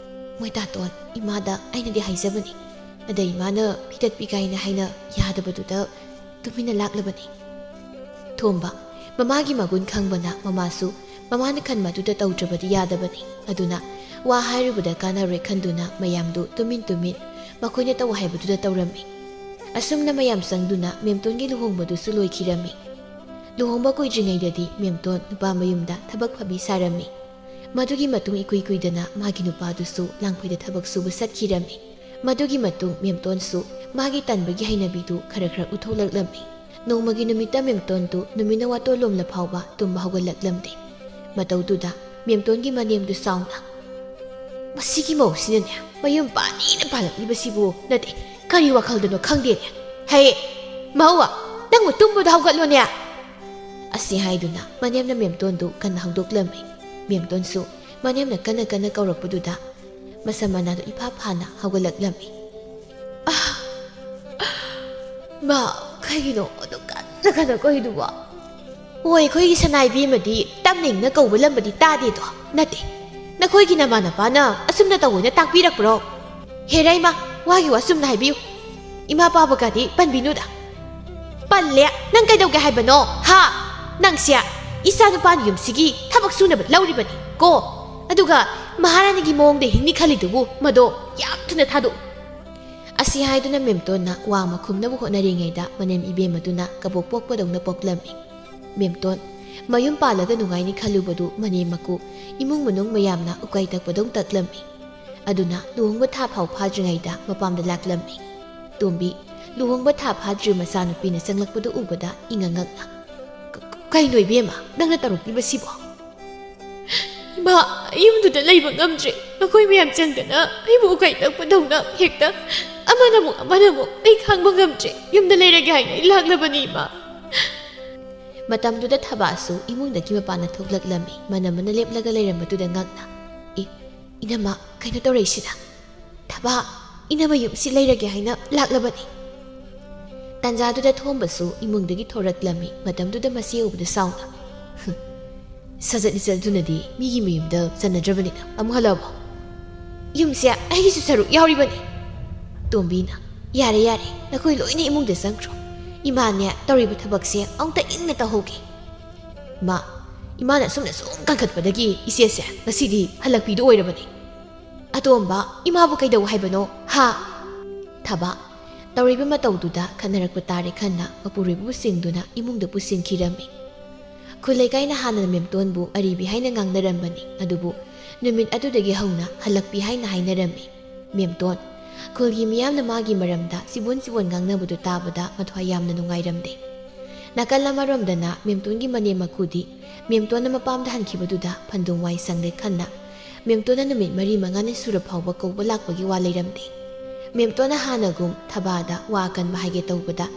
"ꯃꯣꯏꯇꯥꯇꯣꯟ, ꯏꯃꯥꯗ ꯑꯩꯅꯗꯤ ꯍꯥꯏꯖꯕꯅꯤ꯫ ꯑꯗ ꯏꯃꯥꯅ ꯐꯤꯊꯠ ꯄꯤꯈꯥꯏꯅ ꯍꯥꯏꯅ ꯌꯥꯗꯕꯗꯨꯗ ꯇꯨꯃꯤꯟꯅ ꯂꯥꯛꯂꯕꯅꯤ꯫" ꯊꯣꯝꯕ, ꯃꯃꯥꯒꯤ ꯃꯒꯨꯟ ꯈꯪꯕꯅ ꯃꯃꯥꯁꯨ ꯃꯃꯥꯅ ꯈꯟꯕꯗꯨꯗ ꯇꯧꯗ꯭ꯔꯕꯗꯤ ꯌꯥꯗꯕꯅꯤ꯫ ꯑꯗꯨꯅ ꯋꯥ ꯍꯥꯏꯔꯨꯕꯗ ꯀꯥꯟꯅꯔꯣꯏ ꯈꯟꯗꯨꯅ ꯃꯌꯥꯝꯗꯨ ꯇꯨꯃꯤꯟ ꯇꯨꯃꯤꯟ ꯃꯈꯣꯏꯅ ꯇꯧ ꯍꯥꯏꯕꯗꯨꯗ ꯇꯧꯔꯝꯃꯤ꯫ ꯑꯁꯨꯝꯅ ꯃꯌꯥꯝ ꯆꯪꯗꯨꯅ ꯃꯦꯝꯇꯣꯟꯒꯤ ꯂꯨꯍꯣꯡꯕꯗꯨꯁꯨ ꯂꯣꯏꯈꯤꯔꯝꯃꯤ꯫ ꯂꯨꯍꯣꯡꯕ ꯀꯨꯏꯗ꯭ꯔꯤꯉꯩꯗꯗꯤ ꯃꯦꯝꯇꯣꯟ ꯅꯨꯄꯥ ꯃꯌꯨꯝꯗ ꯊꯕꯛ ꯐꯕꯤ ꯁꯥꯔꯝꯃꯤ꯫ ꯃꯗꯨꯒꯤ ꯃꯇꯨꯡ ꯏꯀꯨꯏ ꯀꯨꯏꯗꯅ ꯃꯥꯒꯤ ꯅꯨꯄꯥꯗꯨꯁꯨ ꯂꯥꯡꯐꯩꯗ ꯊꯕꯛ ꯁꯨꯕ ꯆꯠꯈꯤꯔꯝꯃꯤ꯫ ꯃꯗꯨꯒꯤ ꯃꯇꯨꯡ ꯃꯦꯝꯇꯣꯟꯁꯨ ꯃꯥꯒꯤ ꯇꯟꯕꯒꯤ ꯍꯩꯅꯕꯤꯗꯨ ꯈꯔ ꯈꯔ ꯎꯠꯊꯣꯛꯂꯛꯂꯝꯃꯤ꯫ ꯅꯣꯡꯃꯒꯤ ꯅꯨꯃꯤꯠꯇ ꯃꯦꯝꯇꯣꯟꯗꯨ ꯅꯨꯃꯤꯠꯅ ꯋꯥꯇꯣꯜꯂꯣꯝꯂ ꯐꯥꯎꯕ ꯇꯨꯝꯕ ꯍꯧꯒꯠꯂꯛꯂꯝꯗꯦ꯫ ꯃꯇꯧꯗꯨꯗ ꯃꯦꯝꯇꯣꯟꯒꯤ ꯃꯅꯦꯝꯗꯨ ꯆꯥꯎꯅ, "ꯃꯁꯤꯒꯤ ꯃꯧꯁꯤꯅꯅꯦ ꯃꯌꯨꯝ ꯄꯥꯅꯤꯅ ꯄꯥꯜꯂꯛꯂꯤꯕꯁꯤꯕꯨ ꯅꯠꯇꯦ, ꯀꯔꯤ ꯋꯥꯈꯜꯗꯅꯣ ꯈꯪꯗꯦꯅꯦ꯫ ꯍꯦ, ꯃꯧ, ꯅꯪꯕꯨ ꯇꯨꯝꯕꯗ ꯍꯧꯒꯠꯂꯣꯅꯦ!" ꯑꯁꯤ ꯍꯥꯏꯗꯨꯅ ꯃꯅꯦꯝꯅ ꯃꯦꯝꯇꯣꯟꯗꯨ ꯀꯟꯅ ꯍꯧꯗꯣꯛꯂꯝꯃꯤ꯫ ꯃꯦꯝꯇꯣꯟꯁꯨ ꯃꯅꯦꯝꯅ ꯀꯟꯅ ꯀꯟꯅ ꯀꯧꯔꯛꯄꯗꯨꯗ ꯃꯁꯝ ꯃꯅꯥꯗꯨ ꯏꯐꯥ ꯐꯥꯅ ꯍꯧꯒꯠꯂꯛꯂꯝꯃꯤ꯫ ꯃꯥ, ꯀꯩꯒꯤꯅꯣ ꯑꯗꯨ ꯀꯟꯅ ꯀꯟꯅ ꯀꯣꯏꯗꯨꯕꯣ? ꯍꯣꯏ, ꯑꯩꯈꯣꯏꯒꯤ ꯁꯅꯥ ꯏꯕꯦꯝꯃꯗꯤ ꯇꯞꯅ ꯏꯪꯅ ꯀꯧꯕ ꯂꯝꯕꯗꯤ ꯇꯥꯗꯦꯗꯣ꯫ ꯅꯠꯇꯦ, ꯅꯈꯣꯏꯒꯤ ꯅꯃꯥꯟꯅꯄꯥꯅ ꯑꯁꯨꯝꯅ ꯇꯧꯑꯣꯅ ꯇꯥꯛꯄꯤꯔꯛꯄ꯭ꯔꯣ? ꯍꯦꯔꯥ ꯏꯃꯥ, ꯋꯥꯒꯤ ꯋꯥ ꯆꯨꯝꯅ ꯍꯥꯏꯕꯤꯌꯨ꯫ ꯏꯃꯥ ꯄꯥꯕꯒꯗꯤ ꯄꯟꯕꯤꯅꯨꯗ꯫ ꯄꯜꯂꯦ? ꯅꯪ ꯀꯩꯗꯧꯒꯦ ꯍꯥꯏꯕꯅꯣ? ꯍꯥ? ꯅꯪꯁꯦ ꯏꯆꯥ ꯅꯨꯄꯥꯅ ꯌꯨꯝꯁꯤꯒꯤ ꯊꯕꯛ ꯁꯨꯅꯕ ꯂꯧꯔꯤꯕꯅꯤ ꯀꯣ꯫ ꯑꯗꯨꯒ ꯃꯍꯥꯔꯥꯅꯤꯒꯤ ꯃꯑꯣꯡꯗ ꯍꯤꯡꯅꯤ ꯈꯜꯂꯤꯗꯨꯕꯨ ꯃꯗꯣ ꯌꯥꯝ ꯊꯨꯅ ꯊꯥꯗꯣꯛꯎ꯫ ꯑꯁꯤ ꯍꯥꯏꯗꯨꯅ ꯃꯦꯝꯇꯣꯟꯅ ꯋꯥ ꯑꯃ ꯈꯨꯝꯅꯕ ꯍꯣꯠꯅꯔꯤꯉꯩꯗ ꯃꯅꯦꯝ ꯏꯕꯦꯝ ꯑꯗꯨꯅ ꯀꯕꯣꯛ ꯄꯣꯛꯄꯗꯧꯅ ꯄꯣꯛꯂꯝꯃꯤ꯫ ꯃꯦꯝꯇꯣꯟ ꯃꯌꯨꯝ ꯄꯥꯜꯂꯒ ꯅꯨꯡꯉꯥꯏꯅꯤ ꯈꯜꯂꯨꯕꯗꯨ ꯃꯅꯦꯝ ꯃꯀꯨ ꯏꯃꯨꯡ ꯃꯅꯨꯡ ꯃꯌꯥꯝꯅ ꯎꯀꯥꯏ ꯇꯛꯄꯗꯧ ꯇꯛꯂꯝꯃꯤ꯫ ꯑꯗꯨꯅ ꯂꯨꯍꯣꯡꯕ ꯊꯥ ꯐꯥꯎ ꯐꯥꯗ꯭ꯔꯤꯉꯩꯗ ꯃꯄꯥꯝꯗ ꯂꯥꯛꯂꯝꯃꯤ꯫ ꯇꯣꯝꯕꯤ ꯂꯨꯍꯣꯡꯕ ꯊꯥ ꯐꯥꯗ꯭ꯔꯤ ꯃꯆꯥꯅꯨꯄꯤꯅ ꯆꯪꯂꯛꯄꯗꯨ ꯎꯕꯗ ꯏꯉꯛ ꯉꯛꯅ, "ꯀ-, ꯀ-, ꯀꯩꯅꯣ ꯏꯕꯦꯝꯃ, ꯅꯪꯅ ꯇꯧꯔꯛꯂꯤꯕꯁꯤꯕꯣ?" "ꯏꯃꯥ, ꯑꯩ ꯌꯨꯝꯗꯨꯗ ꯂꯩꯕ ꯉꯝꯗ꯭ꯔꯦ꯫ ꯅꯈꯣꯏ ꯃꯌꯥꯝ ꯆꯪꯗꯅ ꯑꯩꯕꯨ ꯎꯀꯥꯏ ꯇꯛꯄꯗꯧꯅ ꯍꯦꯛꯇ ꯑꯃꯅ ꯑꯃꯨꯛ ꯑꯃꯅ ꯑꯃꯨꯛ ꯑꯩ ꯈꯥꯡꯕ ꯉꯝꯗ꯭ꯔꯦ꯫ ꯌꯨꯝꯗ ꯂꯩꯔꯒꯦ ꯍꯥꯏꯅ ꯑꯩ ꯂꯥꯛꯂꯕꯅꯤ, ꯏꯃꯥ꯫" ꯃꯇꯝꯗꯨꯗ ꯊꯕꯥꯁꯨ ꯏꯃꯨꯡꯗꯒꯤ ꯃꯄꯥꯟꯗ ꯊꯣꯛꯂꯛꯂꯝꯃꯤ꯫ ꯃꯅꯝꯃꯅ ꯂꯦꯞꯂꯒ ꯂꯩꯔꯝꯕꯗꯨꯗ ꯉꯛꯅ, "ꯑꯦ, ꯏꯅꯝꯃ, ꯀꯩꯅꯣ ꯇꯧꯔꯛꯏꯁꯤꯅ?" "ꯊꯕꯥ, ꯏꯅꯝꯃ ꯌꯨꯝꯁꯤ ꯂꯩꯔꯒꯦ ꯍꯥꯏꯅ ꯂꯥꯛꯂꯕꯅꯤ꯫" ꯇꯥꯟꯖꯥꯗꯨꯗ ꯊꯣꯝꯕꯁꯨ ꯏꯃꯨꯡꯗꯒꯤ ꯊꯣꯔꯛꯂꯝꯃꯤ꯫ ꯃꯇꯝꯗꯨꯗ ꯃꯁꯤ ꯎꯕꯗ ꯁꯥꯎꯅ, "ꯍꯨꯝ, ꯁꯖꯠ ꯂꯤꯆꯠ ꯑꯗꯨꯅꯗꯤ ꯃꯤꯒꯤ ꯃꯌꯨꯝꯗ ꯆꯟꯅꯗ꯭ꯔꯕꯅꯤꯅ ꯑꯃꯨꯛ ꯍꯜꯂꯛꯑꯕꯣ? ꯌꯨꯝꯁꯦ ꯑꯩꯒꯤꯁꯨ ꯁꯔꯨꯛ ꯌꯥꯎꯔꯤꯕꯅꯤ꯫" ꯇꯣꯝꯕꯤꯅ, "ꯌꯥꯔꯦ, ꯌꯥꯔꯦ, ꯅꯈꯣꯏ ꯂꯣꯏꯅ ꯏꯃꯨꯡꯗ ꯆꯪꯈ꯭ꯔꯣ꯫ ꯏꯃꯥꯅꯦ ꯇꯧꯔꯤꯕ ꯊꯕꯛꯁꯦ ꯑꯃꯨꯛꯇ ꯏꯪꯅ ꯇꯧꯍꯧꯒꯦ꯫" "ꯃꯥ, ꯏꯃꯥꯅ ꯑꯁꯨꯝꯅ ꯁꯨꯝ ꯀꯟꯈꯠꯄꯗꯒꯤ ꯏꯆꯦꯁꯦ ꯉꯁꯤꯗꯤ ꯍꯜꯂꯛꯄꯤꯗꯣ ꯑꯣꯏꯔꯕꯅꯤ꯫ ꯑꯇꯣꯝꯕ, ꯏꯃꯥꯕꯨ ꯀꯩꯗꯧ ꯍꯥꯏꯕꯅꯣ, ꯍꯥ?" ꯊꯕꯥ ꯇꯧꯔꯤꯕ ꯃꯇꯧꯗꯨꯗ ꯈꯠꯅꯔꯛꯄ ꯇꯥꯔꯦ ꯈꯟꯅ ꯃꯄꯨꯔꯣꯏꯕꯕꯨ ꯆꯤꯡꯗꯨꯅ ꯏꯃꯨꯡꯗ ꯄꯨꯁꯤꯟꯈꯤꯔꯝꯃꯤ꯫ ꯈꯨꯜ ꯂꯩꯀꯥꯏꯅ ꯍꯥꯟꯅ ꯃꯦꯝꯇꯣꯟꯕꯨ ꯑꯔꯤꯕꯤ ꯍꯥꯏꯅ ꯉꯥꯡꯅꯔꯝꯕꯅꯤ, ꯑꯗꯨꯕꯨ ꯅꯨꯃꯤꯠ ꯑꯗꯨꯗꯒꯤ ꯍꯧꯅ ꯍꯜꯂꯛꯄꯤ ꯍꯥꯏꯅ ꯍꯥꯏꯅꯔꯝꯃꯤ꯫ ꯃꯦꯝꯇꯣꯟ, ꯈꯨꯜꯒꯤ ꯃꯤꯌꯥꯝꯅ ꯃꯥꯒꯤ ꯃꯔꯝꯗ ꯆꯤꯕꯣꯟ ꯆꯤꯕꯣꯟ ꯉꯥꯡꯅꯕꯗꯨ ꯇꯥꯕꯗ ꯃꯊ꯭ꯋꯥꯏ ꯌꯥꯝꯅ ꯅꯨꯡꯉꯥꯏꯔꯝꯗꯦ꯫ ꯅꯥꯀꯜ ꯑꯃꯔꯣꯝꯗꯅ ꯃꯦꯝꯇꯣꯟꯒꯤ ꯃꯅꯦꯝ ꯃꯀꯨꯗꯤ ꯃꯦꯝꯇꯣꯟꯅ ꯃꯄꯥꯝꯗ ꯍꯟꯈꯤꯕꯗꯨꯗ ꯐꯟꯗꯨꯝ ꯋꯥꯏ ꯁꯪꯂꯦ ꯈꯟꯅ ꯃꯦꯝꯇꯣꯟꯅ ꯅꯨꯃꯤꯠ ꯃꯔꯤ ꯃꯉꯥꯅꯤ ꯁꯨꯔ ꯐꯥꯎꯕ ꯀꯧꯕ ꯂꯥꯛꯄꯒꯤ ꯋꯥ ꯂꯩꯔꯝꯗꯦ꯫ ꯃꯦꯝꯇꯣꯟꯅ ꯍꯥꯟꯅꯒꯨꯝ ꯊꯕꯥꯗ ꯋꯥ ꯑꯀꯟꯕ ꯍꯥꯏꯒꯦ ꯇꯧꯕꯗ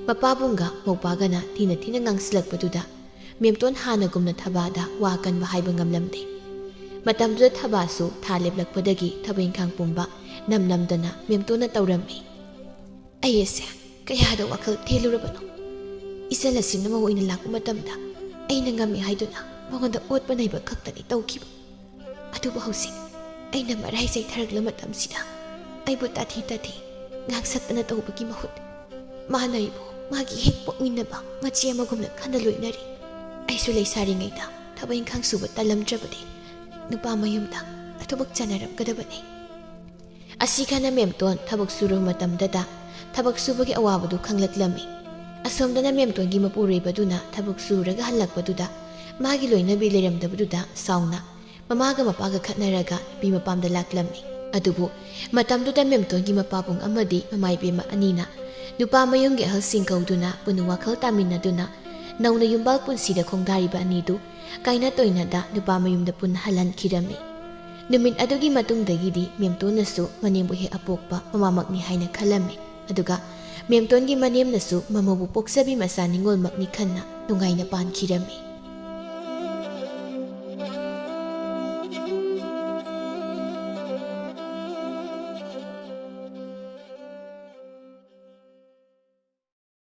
ꯃꯄꯥꯕꯨꯡꯒ ꯃꯧꯄꯥꯒꯅ ꯊꯤꯅ ꯊꯤꯅ ꯉꯥꯡꯁꯤꯜꯂꯛꯄꯗꯨꯗ ꯃꯦꯝꯇꯣꯟ ꯍꯥꯟꯅꯒꯨꯝꯅ ꯊꯕꯥꯗ ꯋꯥ ꯑꯀꯟꯕ ꯍꯥꯏꯕ ꯉꯝꯂꯝꯗꯦ꯫ ꯃꯇꯝꯗꯨꯗ ꯊꯕꯥꯁꯨ ꯊꯥ ꯂꯦꯞꯂꯛꯄꯗꯒꯤ ꯊꯕꯛ ꯏꯪꯈꯥꯡ ꯄꯨꯝꯕ ꯅꯝ ꯅꯝꯗꯅ ꯃꯦꯝꯇꯣꯟꯅ ꯇꯧꯔꯝꯃꯤ꯫ "ꯑꯩ ꯑꯁꯦ ꯀꯌꯥꯗ ꯋꯥꯈꯜ ꯊꯦꯜꯂꯨꯔꯕꯅꯣ꯫ ꯏꯆꯜ ꯑꯁꯤꯅ ꯃꯧ ꯑꯣꯏꯅ ꯂꯥꯛꯄ ꯃꯇꯝꯗ ꯑꯩꯅ ꯉꯝꯃꯤ ꯍꯥꯏꯗꯨꯅ ꯃꯉꯣꯟꯗ ꯑꯣꯠꯄ ꯅꯩꯕ ꯈꯛꯇꯅꯤ ꯇꯧꯈꯤꯕ꯫ ꯑꯗꯨꯕꯨ ꯍꯧꯖꯤꯛ ꯑꯩꯅ ꯃꯔꯥꯏ ꯆꯩꯊꯔꯛꯂ ꯃꯇꯝꯁꯤꯗ ꯑꯩꯕꯨ ꯇꯥꯊꯤ ꯇꯥꯊꯤ ꯉꯥꯡꯁꯛꯇꯅ ꯇꯧꯕꯒꯤ ꯃꯍꯨꯠ ꯃꯥꯅ ꯑꯩꯕꯨ ꯃꯥꯒꯤ ꯍꯦꯛ ꯄꯣꯛꯃꯤꯟꯅꯕ ꯃꯆꯦ ꯑꯃꯒꯨꯝꯅ ꯈꯟꯅ ꯂꯣꯏꯅꯔꯤ꯫ ꯑꯩꯁꯨ ꯂꯩꯁꯥꯔꯤꯉꯩꯗ ꯊꯕꯛ ꯏꯪꯈꯥꯡ ꯁꯨꯕ ꯇꯜꯂꯝꯗ꯭ꯔꯕꯗꯤ ꯅꯨꯄꯥ ꯃꯌꯨꯝꯗ ꯊꯕꯛ ꯆꯥꯅꯔꯝꯒꯗꯕꯅꯤ꯫ ꯑꯁꯤ ꯈꯅ ꯃꯦꯝꯇꯣꯟ ꯊꯕꯛ ꯁꯨꯔꯕ ꯃꯇꯝꯗꯗ ꯊꯕꯛ ꯁꯨꯕꯒꯤ ꯑꯋꯥꯕꯗꯨ ꯈꯪꯂꯛꯂꯝꯃꯤ꯫ ꯑꯁꯣꯝꯗꯅ ꯃꯦꯝꯇꯣꯟꯒꯤ ꯃꯄꯨꯔꯣꯏꯕꯗꯨꯅ ꯊꯕꯛ ꯁꯨꯔꯒ ꯍꯜꯂꯛꯄꯗꯨꯗ ꯃꯥꯒꯤ ꯂꯣꯏꯅꯕꯤ ꯂꯩꯔꯝꯗꯕꯗꯨꯗ ꯁꯥꯎꯅ ꯃꯃꯥꯒ ꯃꯄꯥꯒ ꯈꯠꯅꯔꯒ ꯅꯨꯄꯤ ꯃꯄꯥꯝꯗ ꯂꯥꯛꯂꯝꯃꯤ꯫ ꯑꯗꯨꯕꯨ ꯃꯇꯝꯗꯨꯗ ꯃꯦꯝꯇꯣꯟꯒꯤ ꯃꯄꯥꯕꯨꯡ ꯑꯃꯗꯤ ꯃꯃꯥ ꯏꯕꯦꯝꯃ ꯑꯅꯤꯅ ꯅꯨꯄꯥ ꯃꯌꯨꯝꯒꯤ ꯑꯍꯜꯁꯤꯡ ꯀꯧꯗꯨꯅ ꯄꯨꯟꯅ ꯋꯥꯈꯜ ꯇꯥꯃꯤꯟꯅꯗꯨꯅ ꯅꯧꯅ ꯌꯨꯝꯕꯥꯜ ꯄꯨꯟꯁꯤꯗ ꯈꯣꯡꯗꯥꯔꯤꯕ ꯑꯅꯤꯗꯨ ꯀꯥꯏꯅ ꯇꯣꯏꯅꯗ ꯅꯨꯄꯥ ꯃꯌꯨꯝꯗ ꯄꯨꯟꯅ ꯍꯜꯍꯟꯈꯤꯔꯝꯃꯤ꯫ ꯅꯨꯃꯤꯠ ꯑꯗꯨꯒꯤ ꯃꯇꯨꯡꯗꯒꯤꯗꯤ ꯃꯦꯝꯇꯣꯟꯅꯁꯨ ꯃꯅꯦꯝꯕꯨ ꯍꯦꯛ ꯑꯄꯣꯛꯄ ꯃꯃꯥꯃꯛꯅꯤ ꯍꯥꯏꯅ ꯈꯜꯂꯝꯃꯤ꯫ ꯑꯗꯨꯒ ꯃꯦꯝꯇꯣꯟꯒꯤ ꯃꯅꯦꯝꯅꯁꯨ ꯃꯃꯧꯕꯨ ꯄꯣꯛꯆꯕꯤ ꯃꯆꯥ ꯅꯤꯉꯣꯜꯃꯛꯅꯤ ꯈꯟꯅ ꯅꯨꯡꯉꯥꯏꯅ ꯄꯥꯟꯈꯤꯔꯝꯃꯤ꯫